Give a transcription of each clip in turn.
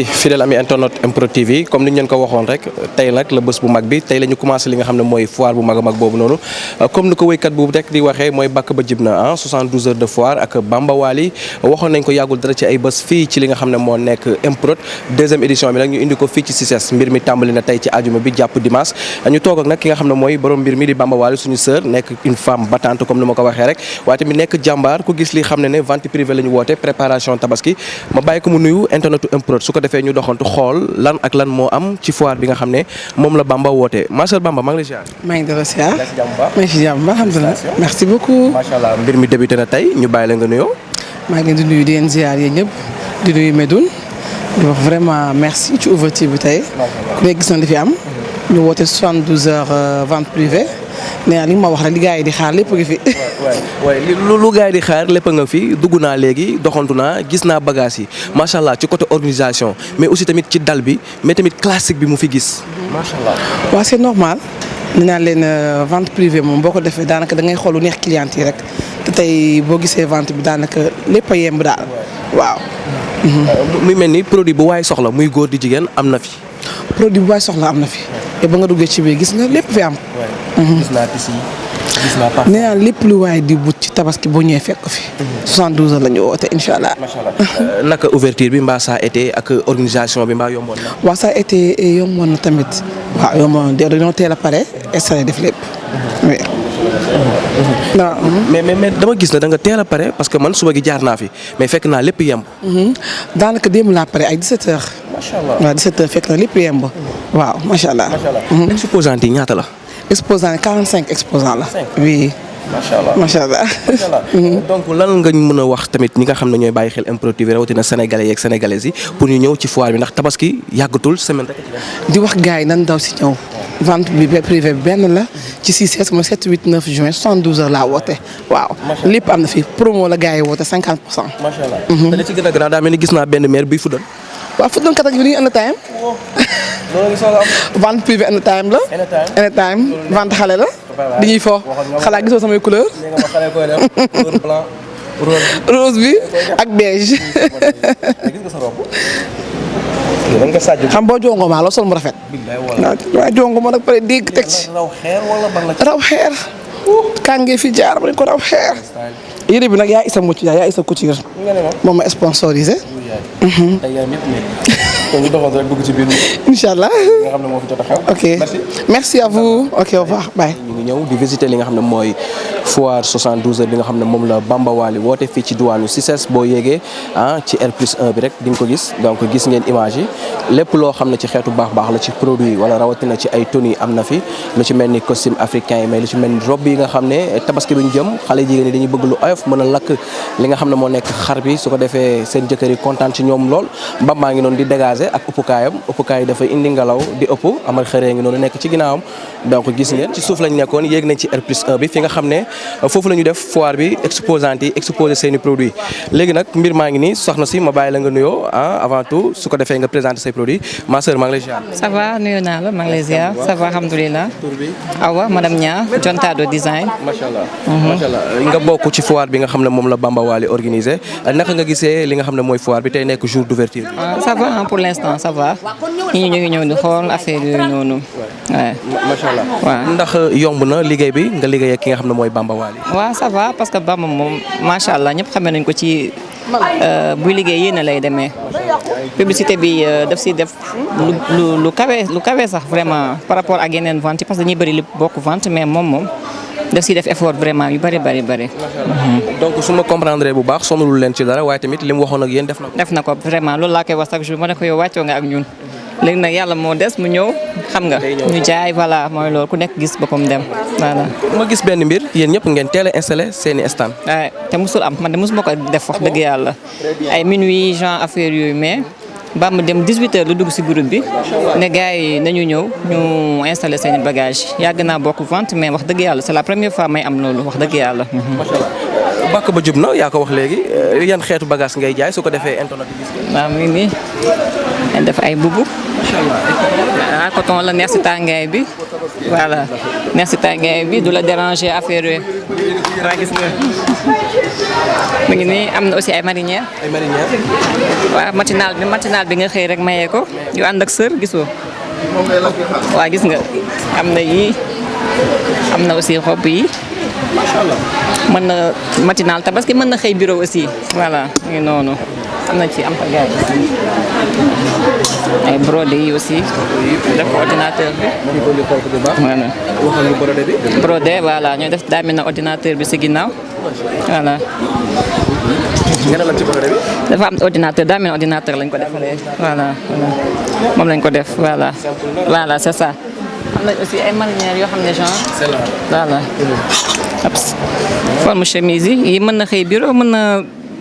fidèle ami internet MPROD TV comme ni ñu leen ko waxoon rek tey nag la bés bu mag bi tey la ñu commencé li nga xam ne mooy foire bu mag a mag boobu noonu comme ni ko wéykat bu rek di waxee mooy bàkk ba jib na 72 heures de foire ak Bamba Wally waxoon nañ ko yàggul dara ci ay bés fii ci li nga xam ne moo nekk MPROD deuxième édition bi nag ñu indi ko fii ci CICES mbir mi tàmbali na tey ci ajuma bi jàpp dimanche ñu toog ak nag ki nga xam ne mooy borom mbir mi di Bamba Wally suñu sœur nekk une femme battante comme ni ma ko waxee rek waaye tamit nekk jàmbaar ku gis li xam ne vente privée la ñu woote préparation tabaski ma bàyyi ko mu nuyu internetu MPROD su ko defee ñu doxantu xool lan ak lan moo am ci foire bi nga xam ne moom la Bamba woote ma sœur Bamba maa ngi lay ziar. maa ngi delloo ziar. maa ngi si jàmm alhamdulilah. merci beaucoup. macha allah mbir mi débuté na tey ñu bàyyi la nga nuyoo. maa ngi leen di nuyu di leen ziar yéen ñëpp di nuyu Medoune di wax vraiment merci ci ouverture bi tey ku nekk gis na li fi am. ñu woote 72 heures vente privée nee naa li ma wax rek li gars yi di xaar lépp ngi fi. waaye lu gars yi di xaar lépp nga fi dugg naa léegi doxantu naa gis naa bagage yi macha allah ci côté organisation mais aussi tamit ci dal bi mais tamit classique bi mu fi gis. macha allah waaw c'est normal. nee naa leen vente privée moom boo ko defee daanaka da ngay xool lu neex client yi rek te tey boo gisee vente bi daanaka lépp a yemb daal waaw. muy mel ni produit bu waay soxla muy góor di jigéen am na fi. produit bu waay soxla am na fi te ba nga duggee ci biir gis nga lépp fi am. gis naa tissu gis naa parfum. nee naa lépp lu waay di but ci tabaski boo ñëwee fekk ko fi. 72 heures la ñu woote incha allah. macha allah naka ouverture bi mbaa saa été ak organisation bi mbaa yomboon na. waaw saa été yomboon na tamit. waaw yomboon na dañoo teel a pare installé def lépp. oui. mais dama gis ne da nga teel a pare parce que man suba gi jaar naa fi mais fekk naa lépp yemb. daanaka démb laa pare ay 17 heures. macha allah waaw 17 heures fekk na lépp yemb. waaw macha allah. macha allah exposant yi ñaata la. exposant 45 exposant la. oui. macha allah macha allah. donc lan nga mën a wax tamit ñi nga xam ne ñooy bàyyi xel MPROD TV rawatina sénégalais yeeg sénégalaises yi pour ñu ñëw ci foire bi ndax tabaski yàggatul semaine rek. di wax gars yi nan daw si ñëw. vente bi privé bi benn la ci 6 mooy 7 8 9 juin 72 heures laa woote waaw. lépp am na fi promo la gars yi woote 50%. macha allah te li ci gën a gën a daa mel ni gis naa benn maire buy fuddal. waaw fuddal kat ak bi dañuy time. loolu ngi soog a am. vente privé time la. time vente xale la. dañuy fo xalaat gisoo samay couleur. rose bi ak beige. xam boo jongo maa loo sol mu rafet. waaw jongo ma nag pare dégg teg ci. raw xeer. kàngee fi jaar ba ko raw xeer. yére bi nag yaa isa mucc yaa isa couture. moom ma sponsorisé. incha allah. ok merci à vous ok au revoir bye. ñu ngi ñëw di visiter li nga xam ne mooy foire 72 heures bi nga xam ne moom la Bamba Wally woote fii ci diwaanu CICES boo yéegee ci R+1 bi rek di nga ko gis donc gis ngeen image yi lépp loo xam ne ci xeetu baax la ci produit wala rawatina ci ay tenues am na fi lu ci mel ni costume africain yi mais lu ci mel ni robe yi nga xam ne tabaski bi ñu jëm xale jigéen ñi dañuy bëgg lu oyof mën a lakk li nga xam ne moo nekk xar bi su ko defee seen jëkkër yi kontaan ci ñoom lool Bamba ngi noonu di dégager ak uppukaay dafay indi ngelaw di ëpp amal xëree ngi noonu nekk ci ginnaawam donc gis ngeen ci suuf lañ nekkoon yéeg nañ ci R+1 bi fi nga xam ne foofu la ñu def foire bi exposante yi exposé seeni produits léegi nag mbir maa ngi nii soxna si ma bàyyi la nga nuyoo avant tout su ko defee nga présenter say produits ma sœur maa ngi lay ziar. ça va nuyu naa la maa ngi lay ziar ça va alhamdulilah. tur bi Awa madame Nia Jontado design. macha allah macha allah nga bokk ci foire bi nga xam ne moom la Bamba Wally organisé naka nga gisee li nga xam ne mooy foire bi tey nekk jour d'ouverture bi. ça va pour l'instant ça va ñi ñu ngi ñëw di xool affaire yooyu noonu. waaw macha allah waaw ndax yomb na liggéey bi nga liggéey ak ki nga xam ne mooy Bamba Wally. waaw ça va parce que Bamba moom macha allah ñëpp xamee nañ ko ci buy liggéey yéen a lay demee publicité bi daf si def lu kawe sax vraiment par rapport ak yeneen vente parce que dañuy bëri li bokk vente mais moom daf si def effort vraiment yu bëri. donc su ma comprendre bu baax sonalul leen ci dara waaye tamit li mu waxoon ak yéen def na ko. def na ko vraiment loolu laa koy wax chaque jour ma ne ko yow wàccoo nga ak ñun léegi nag yàlla moo des mu ñëw xam nga ñu jaay voilà mooy loolu ku nekk gis boppam dem voilà. ma gis benn mbir yéen ñëpp ngeen teel a installé seeni stand. waaw te musul am man de musuma ko def wax dëgg yàlla ay minuit genre affaire yooyu mais Bamba dem 18h lu dugg si groupe bi ne gars yi nañu ñëw ñu installé seeni bagage yàgg naa bokk vente mais wax dëgg yàlla c'est la première fois may am loolu wax dëgg yàlla. macha allah bàkk ba jub na yaa ko wax léegi yan xeetu bagage ngay jaay su ko defee internet bi gis. waaw mi ngi nii dañ def ay bubu. Ah coton la neex si tàngaay bi voilà neex si tàngaay bi du la déranger affaire yooyu. waa gis nga mu ngi nii am na aussi ay marinière. ay marinière. waaw matinal bi nga xëy rek mayee ko yu ànd ak sër gisoo. waa gis nga am na yii am na aussi robe yi. macha allah. mën na matinal tabaski mën na xëy bureau aussi voilà mu ngi noonu. am na ci am pagaay ay brodé yi aussi def ordinateur bi. voilà. waxal ñu brodé bi. brodé voilà ñoo def daa mel na ordinateur bi si ginnaaw voilà. nga ne la ci brodé bi. dafa am ordinateur daa mel ne ordinateur lañ ko defaree voilà voilà moom lañ ko def voilà. voilà c'est ça. am na aussi ay marinières yoo xam ne genre. c'est là. voilà. forme chemise yi mën na xëy bureau mën na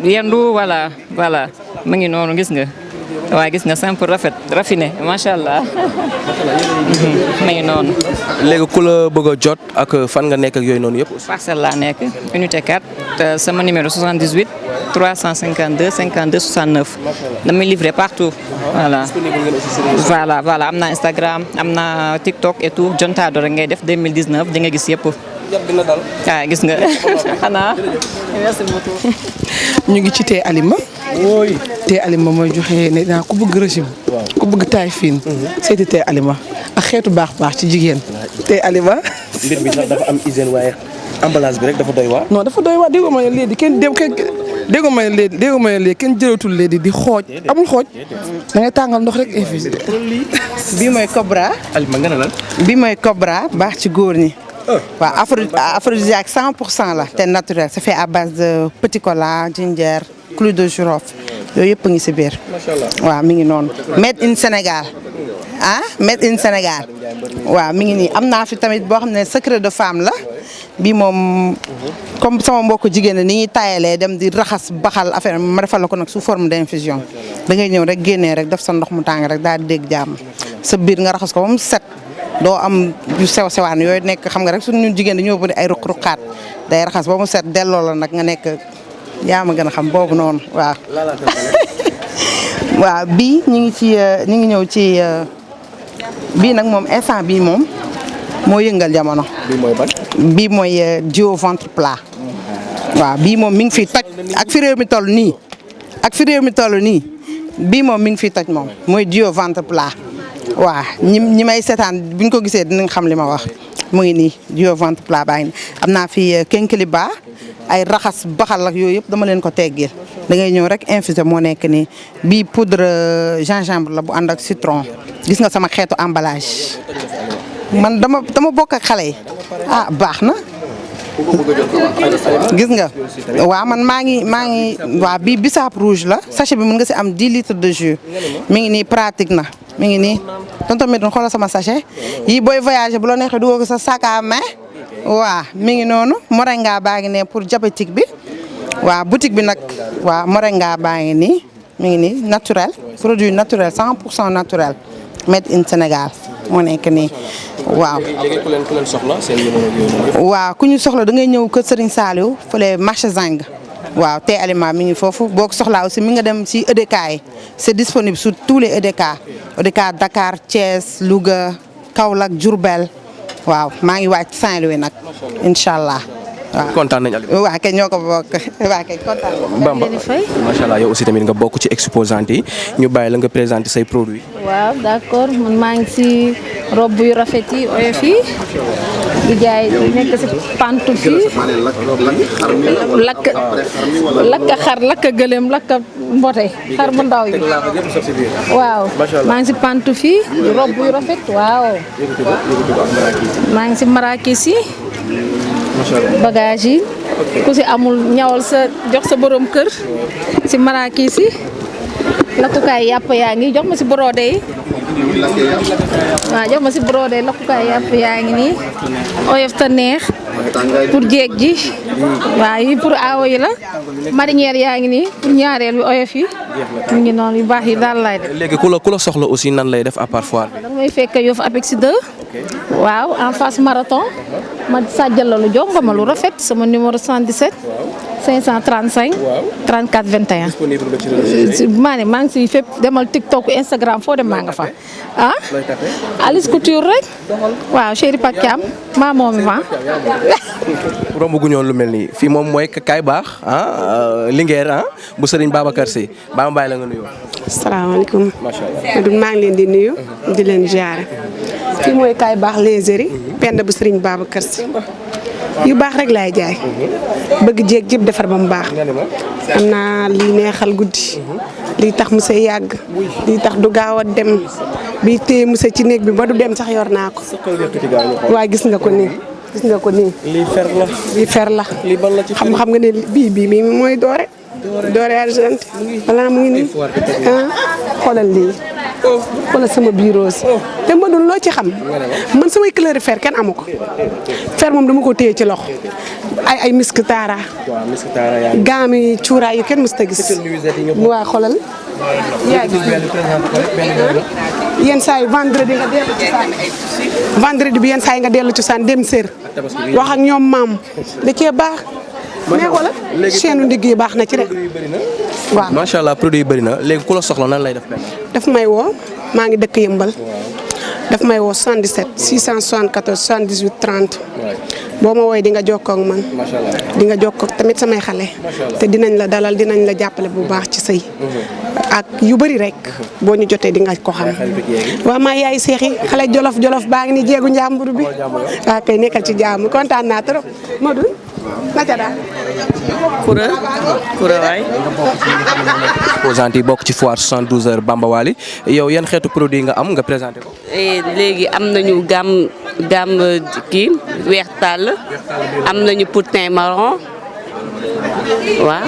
yendu voilà mu ngi noonu gis nga waaye gis nga simple raffiné macha allah. mu ngi noonu. léegi ku la bëgg a jot ak fan nga nekk ak yooyu noonu yëpp. parcelle laa nekk unité 4 sama numéro 78 352 52 69 damay livrer partout voilà am na Instagram am na TikTok et tout Jontado rek ngay def 2019 di nga gis yëpp. dina dal. waaw gis nga xanaa merci beaucoup. ñu ngi ci tee Alima. tee Alima mooy joxe ne naa ku bëgg régime. ku bëgg taay fiin. seeti tee Alima ak xeetu baax ci jigéen. tee Alima. mbir bi sax dafa am hygiène waaye emballage bi rek dafa doy waar. non dafa doy waar déggoo ma ne léegi kenn jëlatul léegi di xooj amul xooj. da ngay tàngal ndox rek infusé. bii mooy Cobra. Alima nga ne lan. bii mooy Cobra baax ci góor ñi. waaw aphrodisiaque 100% la te naturel c'est fait à base de petit cola ginger clou de girofle yooyu yëpp a ngi si biir. macha allah waaw mi ngi noonu. made in Sénégal made in Sénégal waaw mi ngi nii am naa fi tamit boo xam ne secret de femme la bii moom comme sama mbokku jigéen ni ñuy taayalee dem di raxas baxal affaire ma defal la ko nag sous forme d'infusion da ngay ñëw rek génnee rek def sa ndox mu tàng rek daal di dégg jàmm sa biir nga raxas ko ba mu set. doo am yu sew sewaan yooyu nekk xam nga rek suñu jigéen dañoo bëri ay ruq-ruqaat day raxas ba mu set delloo la nag nga nekk yaa ma gën a xam boobu noonu waaw. waaw bii ñu ngi ñëw ci bii nag moom instant bii moom moo yëngal jamono. bii mooy ban. bii mooy duo ventre plat. waaw bii moom mi ngi fi toj ak fi réew mi toll nii bii moom mi ngi fi toj moom mooy duo ventre plat. waaw ñi may seetaan buñ ko gisee dinañ xam li ma wax mu ngi nii duo ventre plat baa ngi am naa fi kenkiliba ay raxas baxal ak yooyu yëpp dama leen ko teggil da ngay ñëw rek infusé moo nekk nii bii poudre gingembre la bu ànd ak citron gis nga sama xeetu emballage man dama bokk ak xale yi baax na gis nga waaw man maa ngi waaw bii bisaab rouge la sachet bi mën nga si am 10 litres de jus mi ngi nii pratique na mi ngi nii tonton Médoune xoolal sama sachet yii booy voyager bu la neexee dugal ko sa sac à main waaw mi ngi noonu moringa baa ngi ne pour diabétique bi waaw boutique bi nag waaw moringa baa ngi nii mi ngi nii naturel produit naturel 100% naturel made in Sénégal moo nekk nii waaw. léegi ku leen soxla seen numéro yooyu. waaw ku ñu soxla da ngay ñëw kër Serigne Saliou fële marché Zing waaw tee aliment mi ngi foofu boo ko soxlaa aussi mi nga dem si EDK yi c'est disponible sur tous les EDK Dakar Thiès Louga Kaolack Diourbel waaw maa ngi waaj Saint-Louis nag incha allah. waaw kontaan nañu Aliou. waaw kay ñoo ko bokk waaw kay kontaan nañu. Bamba macha allah yow aussi tamit nga bokk ci exposante yi ñu bàyyi la nga présenter say produits. waaw d'accord man maa ngi ci robe yu rafet yi oyof yi di jaay nekk ci pantoufle yi lakk xar lakk gëléem lakk mbote xar bu ndaw yi waaw maa ngi ci pantoufle yi robe yu rafet waaw maa ngi ci marakis yi bagage yi ku ci amul ñawal sa jox sa borom kër ci marakis yi lakkukaay yàpp yaa ngi jox ma ci brodé yi waaw jox ma ci brodé lakkukaay yàpp yaa ngi nii oyof ta neex pour jéeg ji waaw yi pour aawo yi la marinière yaa ngi nii pour ñaareel yu oyof yi mu ngi noonu yu baax yi daal lay def. léegi ku la soxla aussi nan lay def à part foire bi. da may fekk Yoff Apex 2 waaw en face marathon ma sàjjal la lu jox nga ma lu rafet sama numéro 77 535. 34 21. disponible nga ci réseaux maa ngi si fépp demal TikTok Instagram foo dem maa nga fa ah. Alice Couture rek. waaw chéri Pakiam maa moom ma. romb gu ñoon lu mel nii fii moom mooy kaay baax Linguère bu Serigne Babacar Sy Bamba Mbaye la nga nuyoo. asalaamaaleykum. macha allah maa ngi leen di nuyu. di leen ziare. fii mooy kaay baax lingerie. pend bu Serigne Babacar Sy. yu baax rek laay jaay. bëgg jéeg jëpp defar ba mu baax. am naa liy neexal guddi. liy tax mu see yàgg. liy tax du gaaw a dem. bi téye mu see ci néeg bi ba du dem sax yor naa ko. waaye gis nga ko nii. gis nga ko nii. lii fer la. lii fer la. lii ban la ci xam nga ne bii mooy doore. doore argent. voilà mu ngi nii. xoolal lii. xoolal sama biir rose. te ma dul loo ci xam. man samay couleur fer kenn amu ko. fer moom dama ko téye ci loxo. ay misk taara. waaw misk taara yaa ngi. gaami cuuraay yu kenn mës ta gis. waa xoolal. yaa ngi yenn saa yi vendredi nga dellu ci saan. vendredi bi yenn saa yi nga dellu ci saan dem sër. wax ak ñoom maam. da cee baax. mais xoolal chaîne ndigg yi baax na ci rek. waaw macha allah produit yi bëri na léegi ku la soxla nan lay def benn. daf may woo maa ngi dëkk Yëmbal. daf may woo 77 674 78 30. boo ma wooyee di nga jokkoo ak man. macha allah di nga jokkoo ak tamit samay xale. te dinañ la dalal dinañ la jàppale bu baax ci sëy ak yu bëri rek. boo ñu jotee di nga ko xam. waaw maa yaay seex yi xale jolof baa ngi ni jéegu njàmbur bi. waaw kay nekkal ci jàmm kontaan naa trop Modou. naka daal. Koura waay. exposante yi bokk ci foire 72 heures Bamba Wally yow yan xeetu produit nga am nga présenté ko. léegi am nañu gamme kii weex tàll am nañu pour teint marron waaw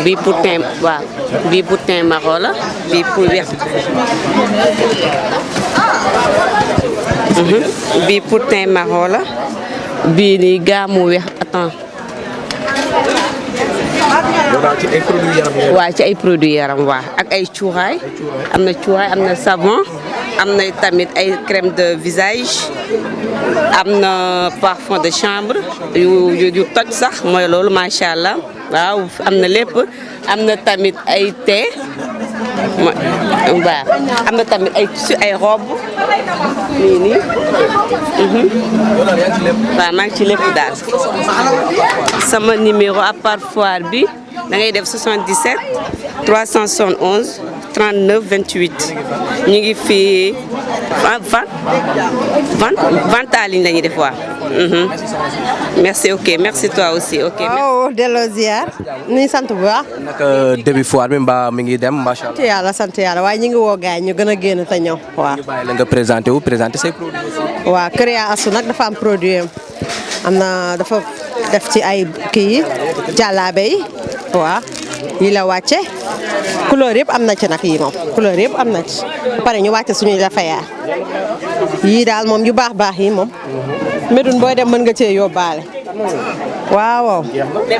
bii pour teint waaw bii pour teint marron la bii pour weex bii pour teint marron la bii nii gamme weex attends waaw ci ay produits yaram waaw ak ay cuuraay am na cuuraay am na savon am na tamit ay crème de visage am na parfum de chambre yu toj sax mooy loolu macha allah waaw am na lépp am na tamit ay thé waaw am na tamit ay robe nii waaw maa ngi ci lépp daal sama numéro à part foire bi da ngay def 77 371 39 28 ñu ngi fii vente en ligne la ñuy def waaw. merci ok merci toi aussi ok. waaw delloo ziar. ñu ngi sant bu baax. naka début foire bi mbaa mi ngi dem macha allah. sant yàlla waaye ñu ngi woo gars yi ñu gën a génn te ñëw waaw. ñu bàyyi la nga présenté say produits aussi. waaw Kër Ya Astou nag dafa am produit am na dafa def ci ay kii yi jàllaabe yi waaw yi la wàcce couleur yëpp am na ci nag yi moom couleur yëpp am na ci ba pare ñu wàcce suñuy la fayaa yii daal moom yu baax yi moom medun booy dem mën nga cee yóbbaale waaw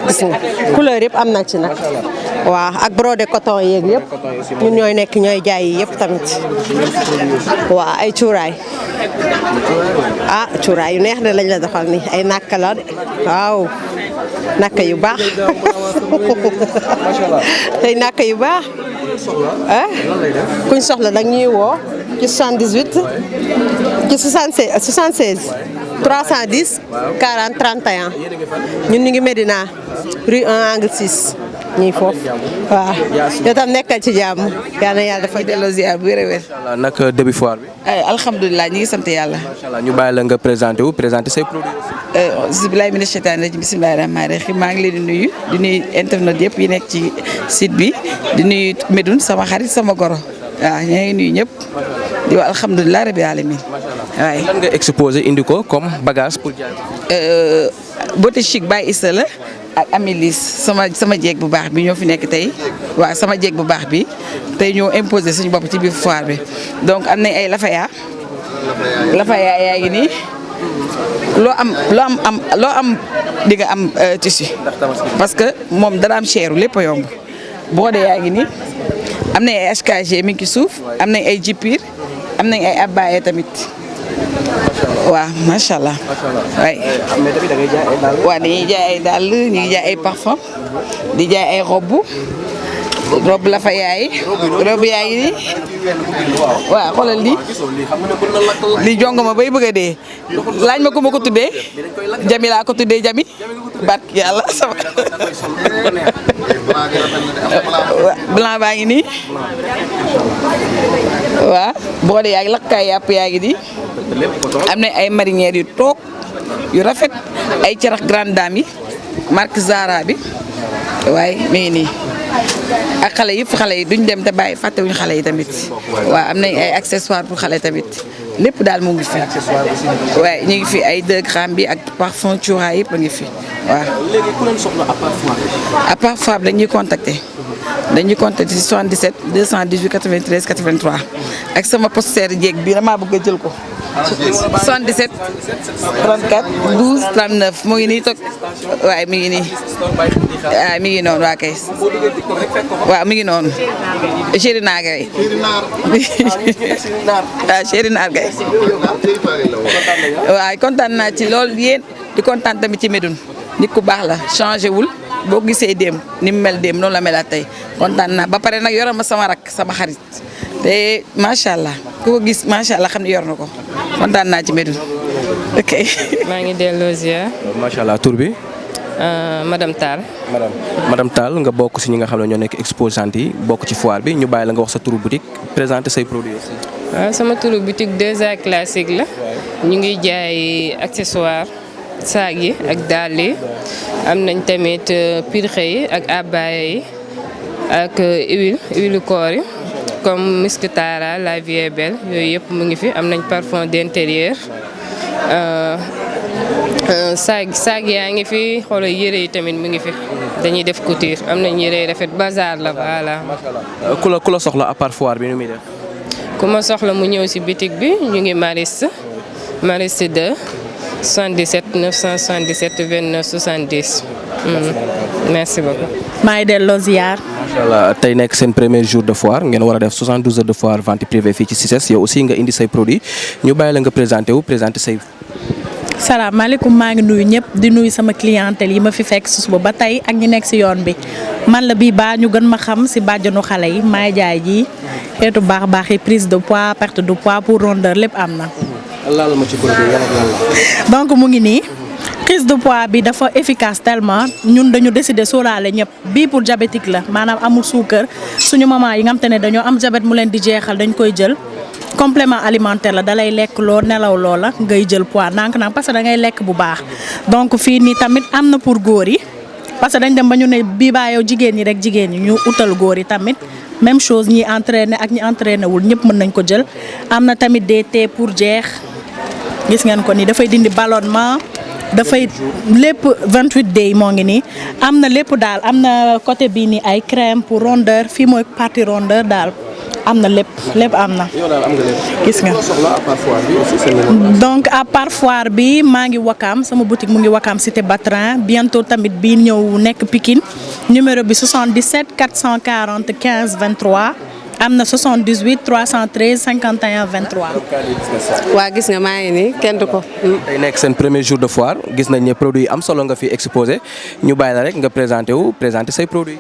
gis nga couleur yëpp am na ci nag waaw ak brodé coton yeeg yëpp ñun ñooy nekk ñooy jaay yi yëpp tamit waaw ay cuuraay cuuraay yu neex de lañ la doxal ni ay nakka la de waaw nakka yu baax tey nakka yu baax kuñ soxla nag ñuy woo ci 78 ci 76 310 40 31 ñun ñu ngi Médina rue 1 angle 6 ñii foofu waaw yow tam nekkal ci jàmm yal na yàlla dafa delloo ziar bu wér a wér. nag début foire bi. alhamdulilah ñu ngi sant yàlla. macha allah ñu bàyyi la nga présenté say produits. bisimilah mina shaytaani rajim bisimilah rahmaani rahim maa ngi leen di nuyu internet yëpp yi nekk ci site bi di nuyu Médoune sama xarit sama goro waaw ñoo ngi nuyu ñëpp di wax alhamdulilah rabi alamin waaye. lan nga exposé indi ko comme bagage pour jaay. beauté chic Baye Issa la ak Amélis sama jeeg bu baax bi ñoo fi nekk tey waaw sama jeeg bu baax bi tey ñoo imposé suñu bopp ci biir foire bi donc am nañ ay lafaya yaa ngi nii loo am di nga am tissu parce que moom dana am cher lépp a yomb boo dee yaa ngi nii am nañ ay HKG mi ngi ci suuf am nañ ay jipir am nañ ay abbaye tamit waaw macha allah. waay waaw dañuy jaay ay dàll ñu ngi jaay ay parfum di jaay ay robe la fa yaay robe yaay yi waaw xoolal li jongo ma bay bëgg a dee laaj ma ko ma ko tuddee Jami laa ko tuddee Jami barke yàlla sama blanc baa ngi nii waaw boo dee yaa ngi lakkaay yàpp yaa ngi nii am na ay marinières yu toog yu rafet ay carax grande dame yi marque Zara bi waaye mi ngi nii ak xale yi duñ dem te bàyyi fàttewuñu xale yi tamit waaw am nañ ay accessoires pour xale tamit lépp daal mu ngi fi waaye ñu ngi fi ay 2 grammes bi ak parfum cuuraay yëpp a ngi fi waaw. léegi ku leen soxla à part Fab dañuy contacter ci 77 218 93 83 ak sama poster jeeg bi damaa bëgg a jël ko. 77 34 12 39 mu ngi nii toog waaye mi ngi nii waaw mi ngi noonu waa kay waaw mi ngi noonu chéri naar gay waaw chéri naar gay waaw kontaan naa ci lool yéen di kontaan tamit ci Médoune nit ku baax la changé wul boo gisee démb ni mu mel démb noonu la melaat tey kontaan naa ba pare nag yoral ma sama rak sama xarit te macha allah ku ko gis macha allah xam ne yor na ko kontaan naa ci Médoune ok. maa ngi delloo ziar. macha allah tur bi. madame Tall. madame Tall nga bokk si ñi nga xam ne ñoo nekk exposante yi bokk ci foire bi ñu bàyyi la nga wax sa turu boutique présenter say produits aussi. waaw sama turu boutique 2A classique la ñu ngi jaay accessoire saag yi ak dàll yi am nañ tamit pirxe yi ak abaya yi ak huile koor yi comme Misk Tara la vie est belle yooyu yëpp mu ngi fi am nañ parfum d'intérieur saag yaa ngi fi xoolal yére yi tamit mu ngi fi dañuy def couture am nañ yére yi rafet bazar la voilà. ku la soxla à part foire bi nu muy def. ku ma soxla mu ñëw ci boutique bi ñu ngi Mariste 2 77 977 29 70. merci beaucoup. maa ngi delloo ziar. macha allah tey nekk seen premier jour de foire ngeen war a def 72 heures de foire vente privée fii ci CICES yow aussi nga indi say produits ñu bàyyi la nga présenter say. salaamaaleykum maa ngi nuyu ñëpp di nuyu sama clientèle yi ma fi fekk suba ba tey ak ñi nekk ci yoon bi man la bii baa ñu gën ma xam ci bàjjanu xale yi maay jaay ji xeetu baax yi prise de poids perte de poids pour rondeur lépp am na. laal ma ci produit yan ak lan la. donc mu ngi nii prise de poids bi dafa efficace tellement ñun dañu décider sóoraale ñëpp bii pour diabétique la maanaam amul suukar suñu maman yi nga xam te ne dañoo am diabète mu leen di jeexal dañ koy jël. complément alimentaire la dalay lekk loo nelaw loola ngay jël poids ndànk-ndànk parce que da ngay lekk bu baax donc fii nii tamit am na pour góor yi parce que dañ dem ba ñu ne bii baa yow jigéen ñi rek jigéen ñi ñu utal góor yi tamit même chose ñi entraîné ak ñi entraîné wul ñëpp mën nañ ko jël am na tamit des thés pour jeex gis ngeen ko nii dafay dindi ballonnement dafay lépp 28 day moo ngi nii am na lépp daal am na côté bii nii ay crème pour rondeur fii mooy partie rondeur daal am na lépp am na. gis nga donc à part foire bi maa ngi Wakaam sama boutique mu ngi Wakaam cité Batrin bientôt tamit bii ñëw nekk Pikine numéro bi 77 440 15 23 am na 78 313 51 23. waa gis nga maa ngi nii kenn du ko. tey nekk seen premier jour de foire gis nañ ne produit yi am solo nga fi exposé ñu bàyyi la rek nga présenter say produits.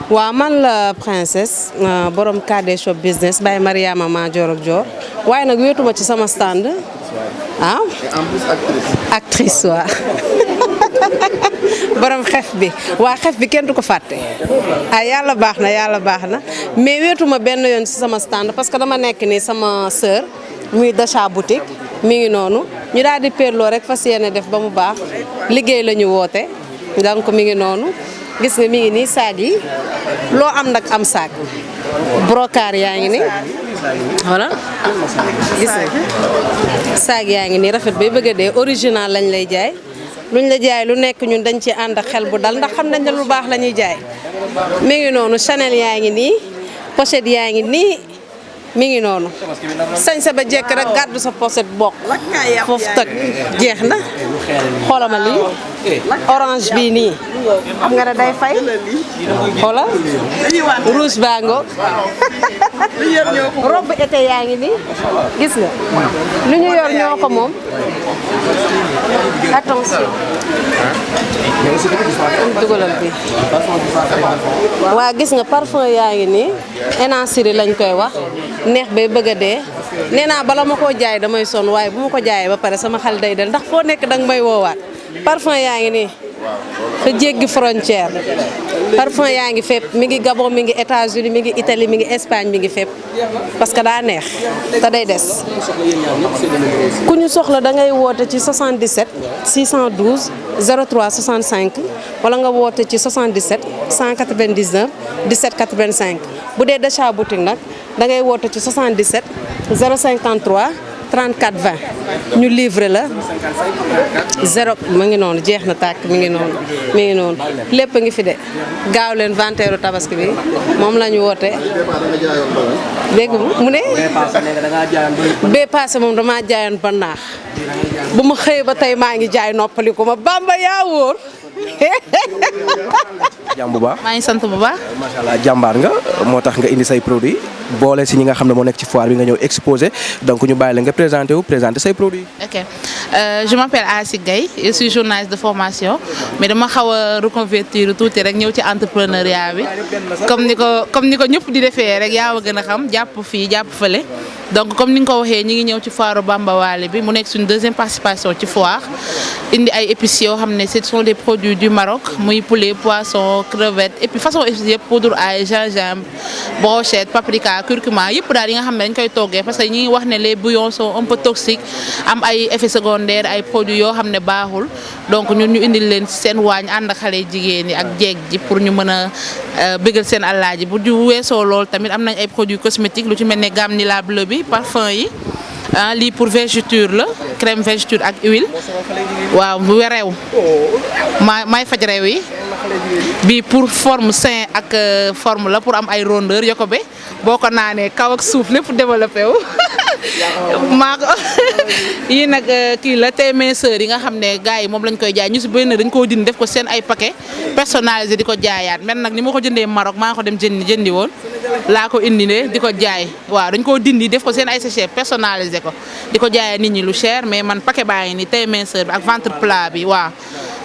waaw man la princesse borom KD shop business Baye Mariama Madior ak Dior waaye nag wéetuma ci sama stand ah. en plus actrice waaw. borom xef bi waa xef bi kenn du ko fàtte ah yàlla baax na mais wéetuma benn yoon ci sama stand parce que dama nekk ni sama sœur muy Dacha boutique mi ngi noonu ñu daal di perloo rek fas yéene def ba mu baax liggéey la ñu woote donc mi ngi noonu. gis nga mi ngi nii saag yi loo am nag am saag brocart yaa ngi nii voilà gis nga saag yaa ngi nii rafet bay bëgg a dee original lañ lay jaay luñ la jaay lu nekk ñun dañ ci ànd ak xel bu dal ndax xam nañ ne lu baax la ñuy jaay mi ngi noonu Chanel yaa ngi nii pochette yaa ngi nii mi ngi noonu sañ sa ba jekk rek gàddu sa pochette bokk foofu toj jeex na xoolal ma lii orange bii nii xam nga ne day fay xoolal rouge baa ngoog robe été yaa ngi nii gis nga lu ñu yor ñoo ko moom attention dugalal bi waa gis nga parfum yaa ngi nii énanciri lañ koy wax neex bay bëgg a dee nee naa bala ma koo jaay damay sonn waaye bu ma ko jaayee ba pare sama xel day del ndax foo nekk danga may woowaat parfum yaa ngi nii te jéggi frontière parfum yaa ngi fépp mi ngi Gabon mi ngi États-Unis mi ngi Italie mi ngi Espagne mi ngi fépp parce que daa neex te day des ku ñu soxla da ngay woote ci 77 612 03 65 wala nga woote ci 77 199 17 85 bu dee d'achat boutique nag da ngay woote ci 77 053 34 20 ñu livré la zéro mu ngi noonu jeex na tàkk mi ngi noonu lépp a ngi fi de gaaw leen vanteeru tabaski bi moom la ñu woote dégg mu ne bee passé moom damaa jaayoon ba naax bu ma xëyee ba tey maa ngi jaay noppaliku ma Bamba yaa wóor jàmm bu baax maa ngi sant bu baax. macha allah jàmbaar nga moo tax nga indi say produits boole si ñi nga xam ne moo nekk ci foire bi nga ñëw exposé donc ñu bàyyi la nga présenter say produits. Ok je m'appelle Assi Gaye je suis journaliste de formation mais dama xaw a reconvertir tuuti rek ñëw ci entrepreneuriat bi comme ni ko ñëpp di defee rek yaa ma gën a xam jàpp fii jàpp fële. donc comme ni nga ko waxee ñi ngi ñëw ci foire Bamba Wally bi mu nekk suñu deuxième participation ci foire indi ay épices yoo xam ne ce sont des produits du Maroc muy poulet poisson crevette et puis façon épices yëpp poudre ail gingembre brochette paprika curcuma yëpp daal yi nga xam ne dañ koy toggee parce que ñi ngi wax ne les bouillons sont un peu toxiques am ay effets secondaires ay produits yoo xam ne baaxul donc ñun ñu indil leen seen waañ ànd ak xale jigéen ñi ak jeeg ji pour ñu mën a bégal seen àllaaji bu ñu weesoo loolu tamit am nañ ay produits cosmétiques lu ci mel ne gamme Nila Bleu bi parfum yi lii pour vergeture la crème vergeture ak huile waaw bu rew may faj rew yi bi pour forme sein ak forme la pour am ay rondeur yokobe boo ko naanee kaw ak suuf lépp développé wu maa ko yii nag kii la tey minceur yi nga xam ne gars yi moom lañ koy jaay ñu si bëri na dañ koo dindi def ko seen ay paquet personnalisé di ko jaayaat men nag ni ma ko jëndee Maroc maa ko dem jëndi woon laa ko indi ne di ko jaay waaw dañ koo dindi def ko seen ay sachet personnalisé ko di ko jaayee nit ñi lu cher mais man paquet baa ngi ni tey minceur bi ak ventre plat bi waaw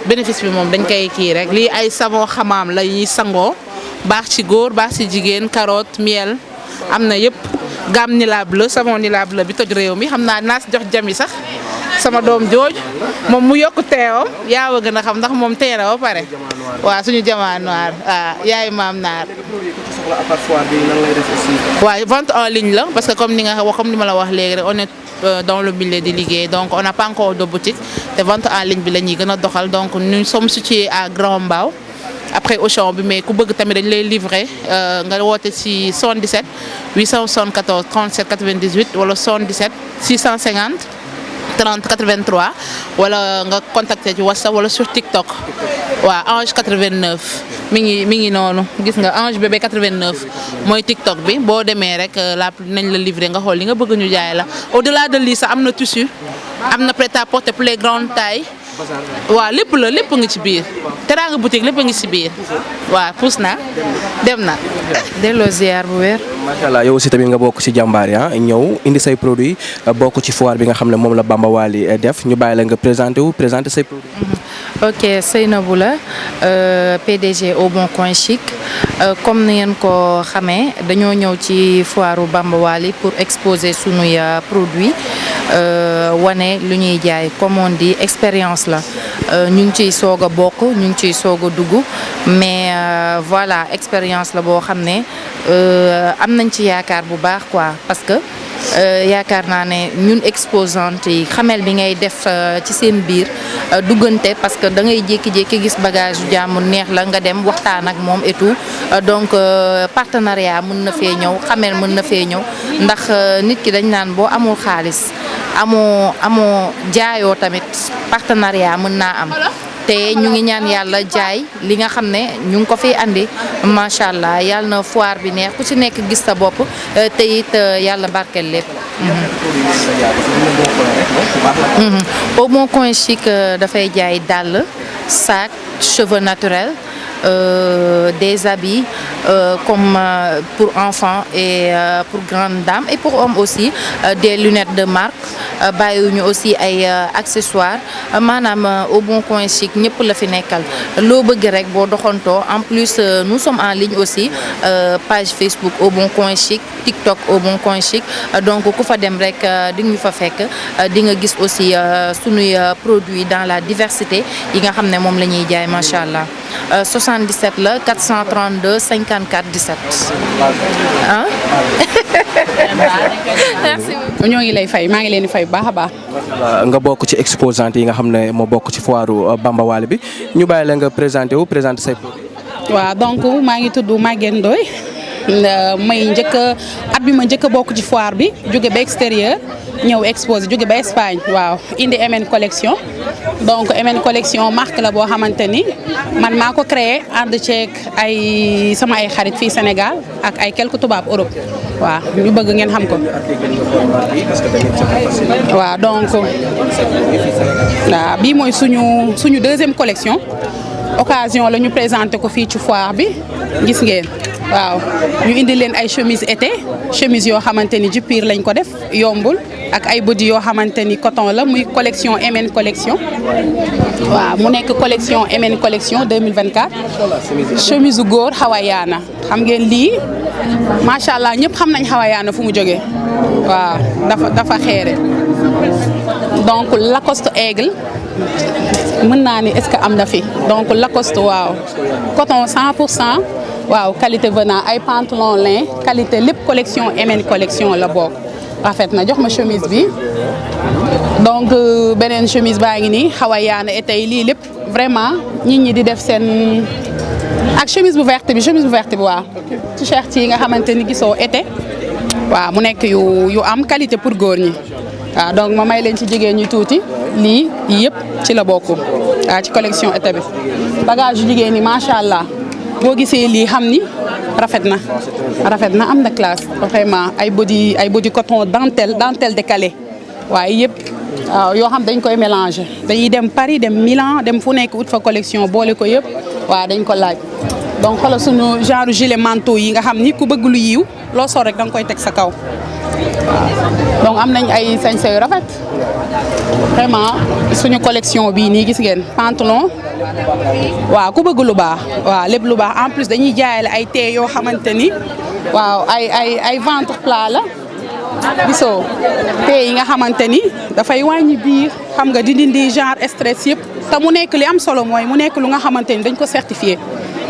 bénéfice bi moom dañ koy kii rek lii ay savon xamaam la ñuy sangoo baax ci góor baax ci jigéen carotte miel am na yëpp gamme Nila Bleu savon Nila Bleu bi toj réew mi xam naa si jox jami sax sama doom jooj moom mu yokk teewam yaa wa gën a xam ndax moom tee na ba pare waaw suñu jamaa noir waaw yaay maam naar waaw vente en ligne la parce que comme ni ma la wax léegi rek on est dans le milieu di liggéey donc on n'a pas encore de boutique te vente en ligne bi la ñuy gën a doxal donc nous sommes situés à Grand Mbao après Auchan bi mais ku bëgg tamit dañ lay livrer nga woote ci 77 874 37 98 wala 77 650 30 83 wala nga contacter ci WhatsApp wala sur TikTok waaw Ange 89 mi ngi noonu gis nga Ange bébé 89 mooy TikTok bi boo demee rek nañ la livrer nga xool li nga bëgg ñu jaay la au-delà de lii sax am na tissu am na prêt-à-porter pour les grandes tailles waaw lépp nga ci biir Teranga boutique lépp ngi ci biir waaw puus na dem na. delloo ziar bu wér. macha allah yow aussi tamit nga bokk ci jàmbaar ya ñëw indi say produits bokk ci foire bi nga xam ne moom la Bamba Wally def ñu bàyyi la nga présenter say produits. ok Seynabou la PDG au Bon Coin Chic comme ni ngeen ko xamee dañoo ñëw ci foiru Bamba Wally pour exposer sunuy produits wane lu ñuy jaay comme on dit expérience la ñu ngi ciy soog a bokk ñu ngi ciy soog a dugg mais voilà expérience la boo xam ne am nañ ci yaakaar bu baax quoi parce que yaakaar naa ne ñun exposante yi xamel bi ngay def ci seen biir duggante parce que da ngay jékki-jékki gis bagage yu jàmm neex la nga dem waxtaan ak moom et tout donc partenariat mën na fee ñëw xamel mën na fee ñëw ndax nit ki dañ naan boo amul xaalis amoo jaayoo tamit partenariat mën naa am te ñu ngi ñaan yàlla jaay li nga xam ne ñu ngi ko fi andi macha allah yàlla na foire bi neex ku ci nekk gis sa bopp te it yàlla barkeel lépp. Au Bon Coin Chic dafay jaay dàll sacs, cheveux naturels, des habits comme pour enfants et pour grandes dames et pour hommes aussi, des lunettes de marque, bàyyiwuñu aussi ay accessoires maanaam au bon coin chic ñëpp la fi nekkal loo bëgg rek boo doxantoo. En plus nous sommes en ligne aussi, page Facebook au bon coin chic, TikTok au bon coin chic, donc ku fa dem rek di ñu fa fekk di nga gis aussi sunuy produits dans la diversité yi nga xam ne moom la ñuy jaay macha allah. 77 la 432 54 17 ah. Merci beaucoup. ñoo ngi lay fay maa ngi leen di fay bu baax a baax. nga bokk ci exposante yi nga xam ne moo bokk ci foiru Bamba Wally bi ñu bàyyi la nga présenté say produits. waaw donc maa ngi tudd Maguette Ndoye may at bi ma njëkk a bokk ci foire bi jóge ba extérieur ñëw exposé jóge ba Espagne waaw indi MN collection. donc MN collection marque la boo xamante ni man maa ko créé ànd ceeg sama ay xarit fii Sénégal ak ay quelques tubaab Europe waaw ñu bëgg ngeen xam ko. waaw donc waaw bii mooy suñu deuxième collection occasion la ñu présenté ko fii ci foire bi gis ngeen. waaw ñu indi leen ay chemise été chemise yoo xamante ni juppiir lañ ko def yombul ak ay body yoo xamante ni coton la muy collection MN collection. waaw mu nekk collection MN collection 2024 chemise u góor hawaïana xam ngeen lii macha allah ñëpp xam nañ hawaïana fu mu jógee waaw dafa xeere donc Lacoste aigle mën naa ni est-ce que am na fi donc Lacoste waaw coton 100%. waaw qualité venant ay pantalon lin qualité lépp collection MN collection la bokk rafet na jox ma chemise bi donc beneen chemise baa ngi nii hawaïana et tey lii lépp vraiment nit ñi di def seen ak chemise bu verte bi waaw t-shirt yi nga xamante ni gisoo été waaw mu nekk yu am qualité pour góor ñi waaw donc ma may leen ci jigéen ñi tuuti lii yëpp ci la bokk waaw ci collection été bi bagage yu jigéen ñi macha allah. boo gisee lii xam ni rafet na am na classe vraiment ay body coton dentelle décalé waaye yëpp waaw yoo xam dañ koy mélanger dañuy dem Paris dem Milan dem fu nekk ut fa collection boole ko yëpp waaw dañ ko laaj donc xoolal suñu genre gilet manteau yi nga xam ni ku bëgg lu yiw loo sol rek da nga koy teg sa kaw waaw donc am nañ ay sañse yu rafet vraiment suñu collection bii nii gis ngeen pantalon waaw ku bëgg lu baax waaw lépp lu baax en plus dañuy jaayale ay tee yoo xamante ni waaw ay ventre plat la gisoo tee yi nga xamante ni dafay wàññi biir xam nga di dindi genre stress yëpp te mu nekk li am solo mooy mu nekk lu nga xamante ni dañ ko certifié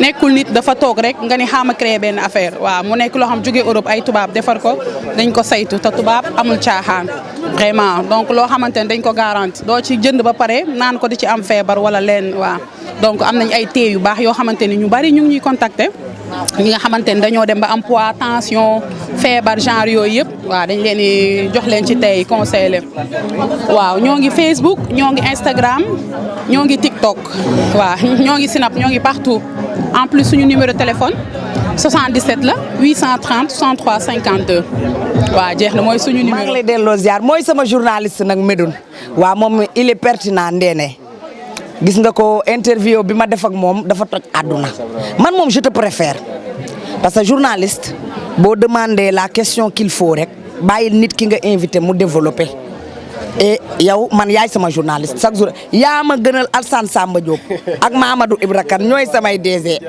nekkul nit dafa toog rek nga ni xaama créé benn affaire waaw mu nekk loo xam jóge Europe ay tubaab defar ko dañ ko saytu te tubaab amul caaxaan vraiment donc loo xamante ni dañ ko garanti doo ci jënd ba pare naan ko di ci am feebar wala leen waaw donc am nañ ay thé yu baax yoo xamante ni ñu bari ñu ngi ñuy contacter ñi nga xamante ni dañoo dem ba am poids tension feebar genre yooyu yëpp waaw dañ leen di jox leen ci tey conseil leen waaw ñoo ngi Facebook ñoo ngi Instagram ñoo ngi TikTok waaw ñoo ngi Snap ñoo ngi partout en plus suñu numéro téléphone 77 la 830 63 52 waaw jeex na mooy suñu numéro. maa ngi lay delloo ziar mooy sama journaliste nag Médoune waaw moom il est pertinent Ndéné gis nga ko interview bi ma def ak moom dafa toj àdduna man moom je te préfère parce que journaliste boo demandé la question qu'il faut rek bàyyil nit ki nga invité mu développé et yow man yaay sama journaliste chaque jour yaa ma gënal Alsane Samba Diop ak Mamadou Ibra Kane ñooy samay DG.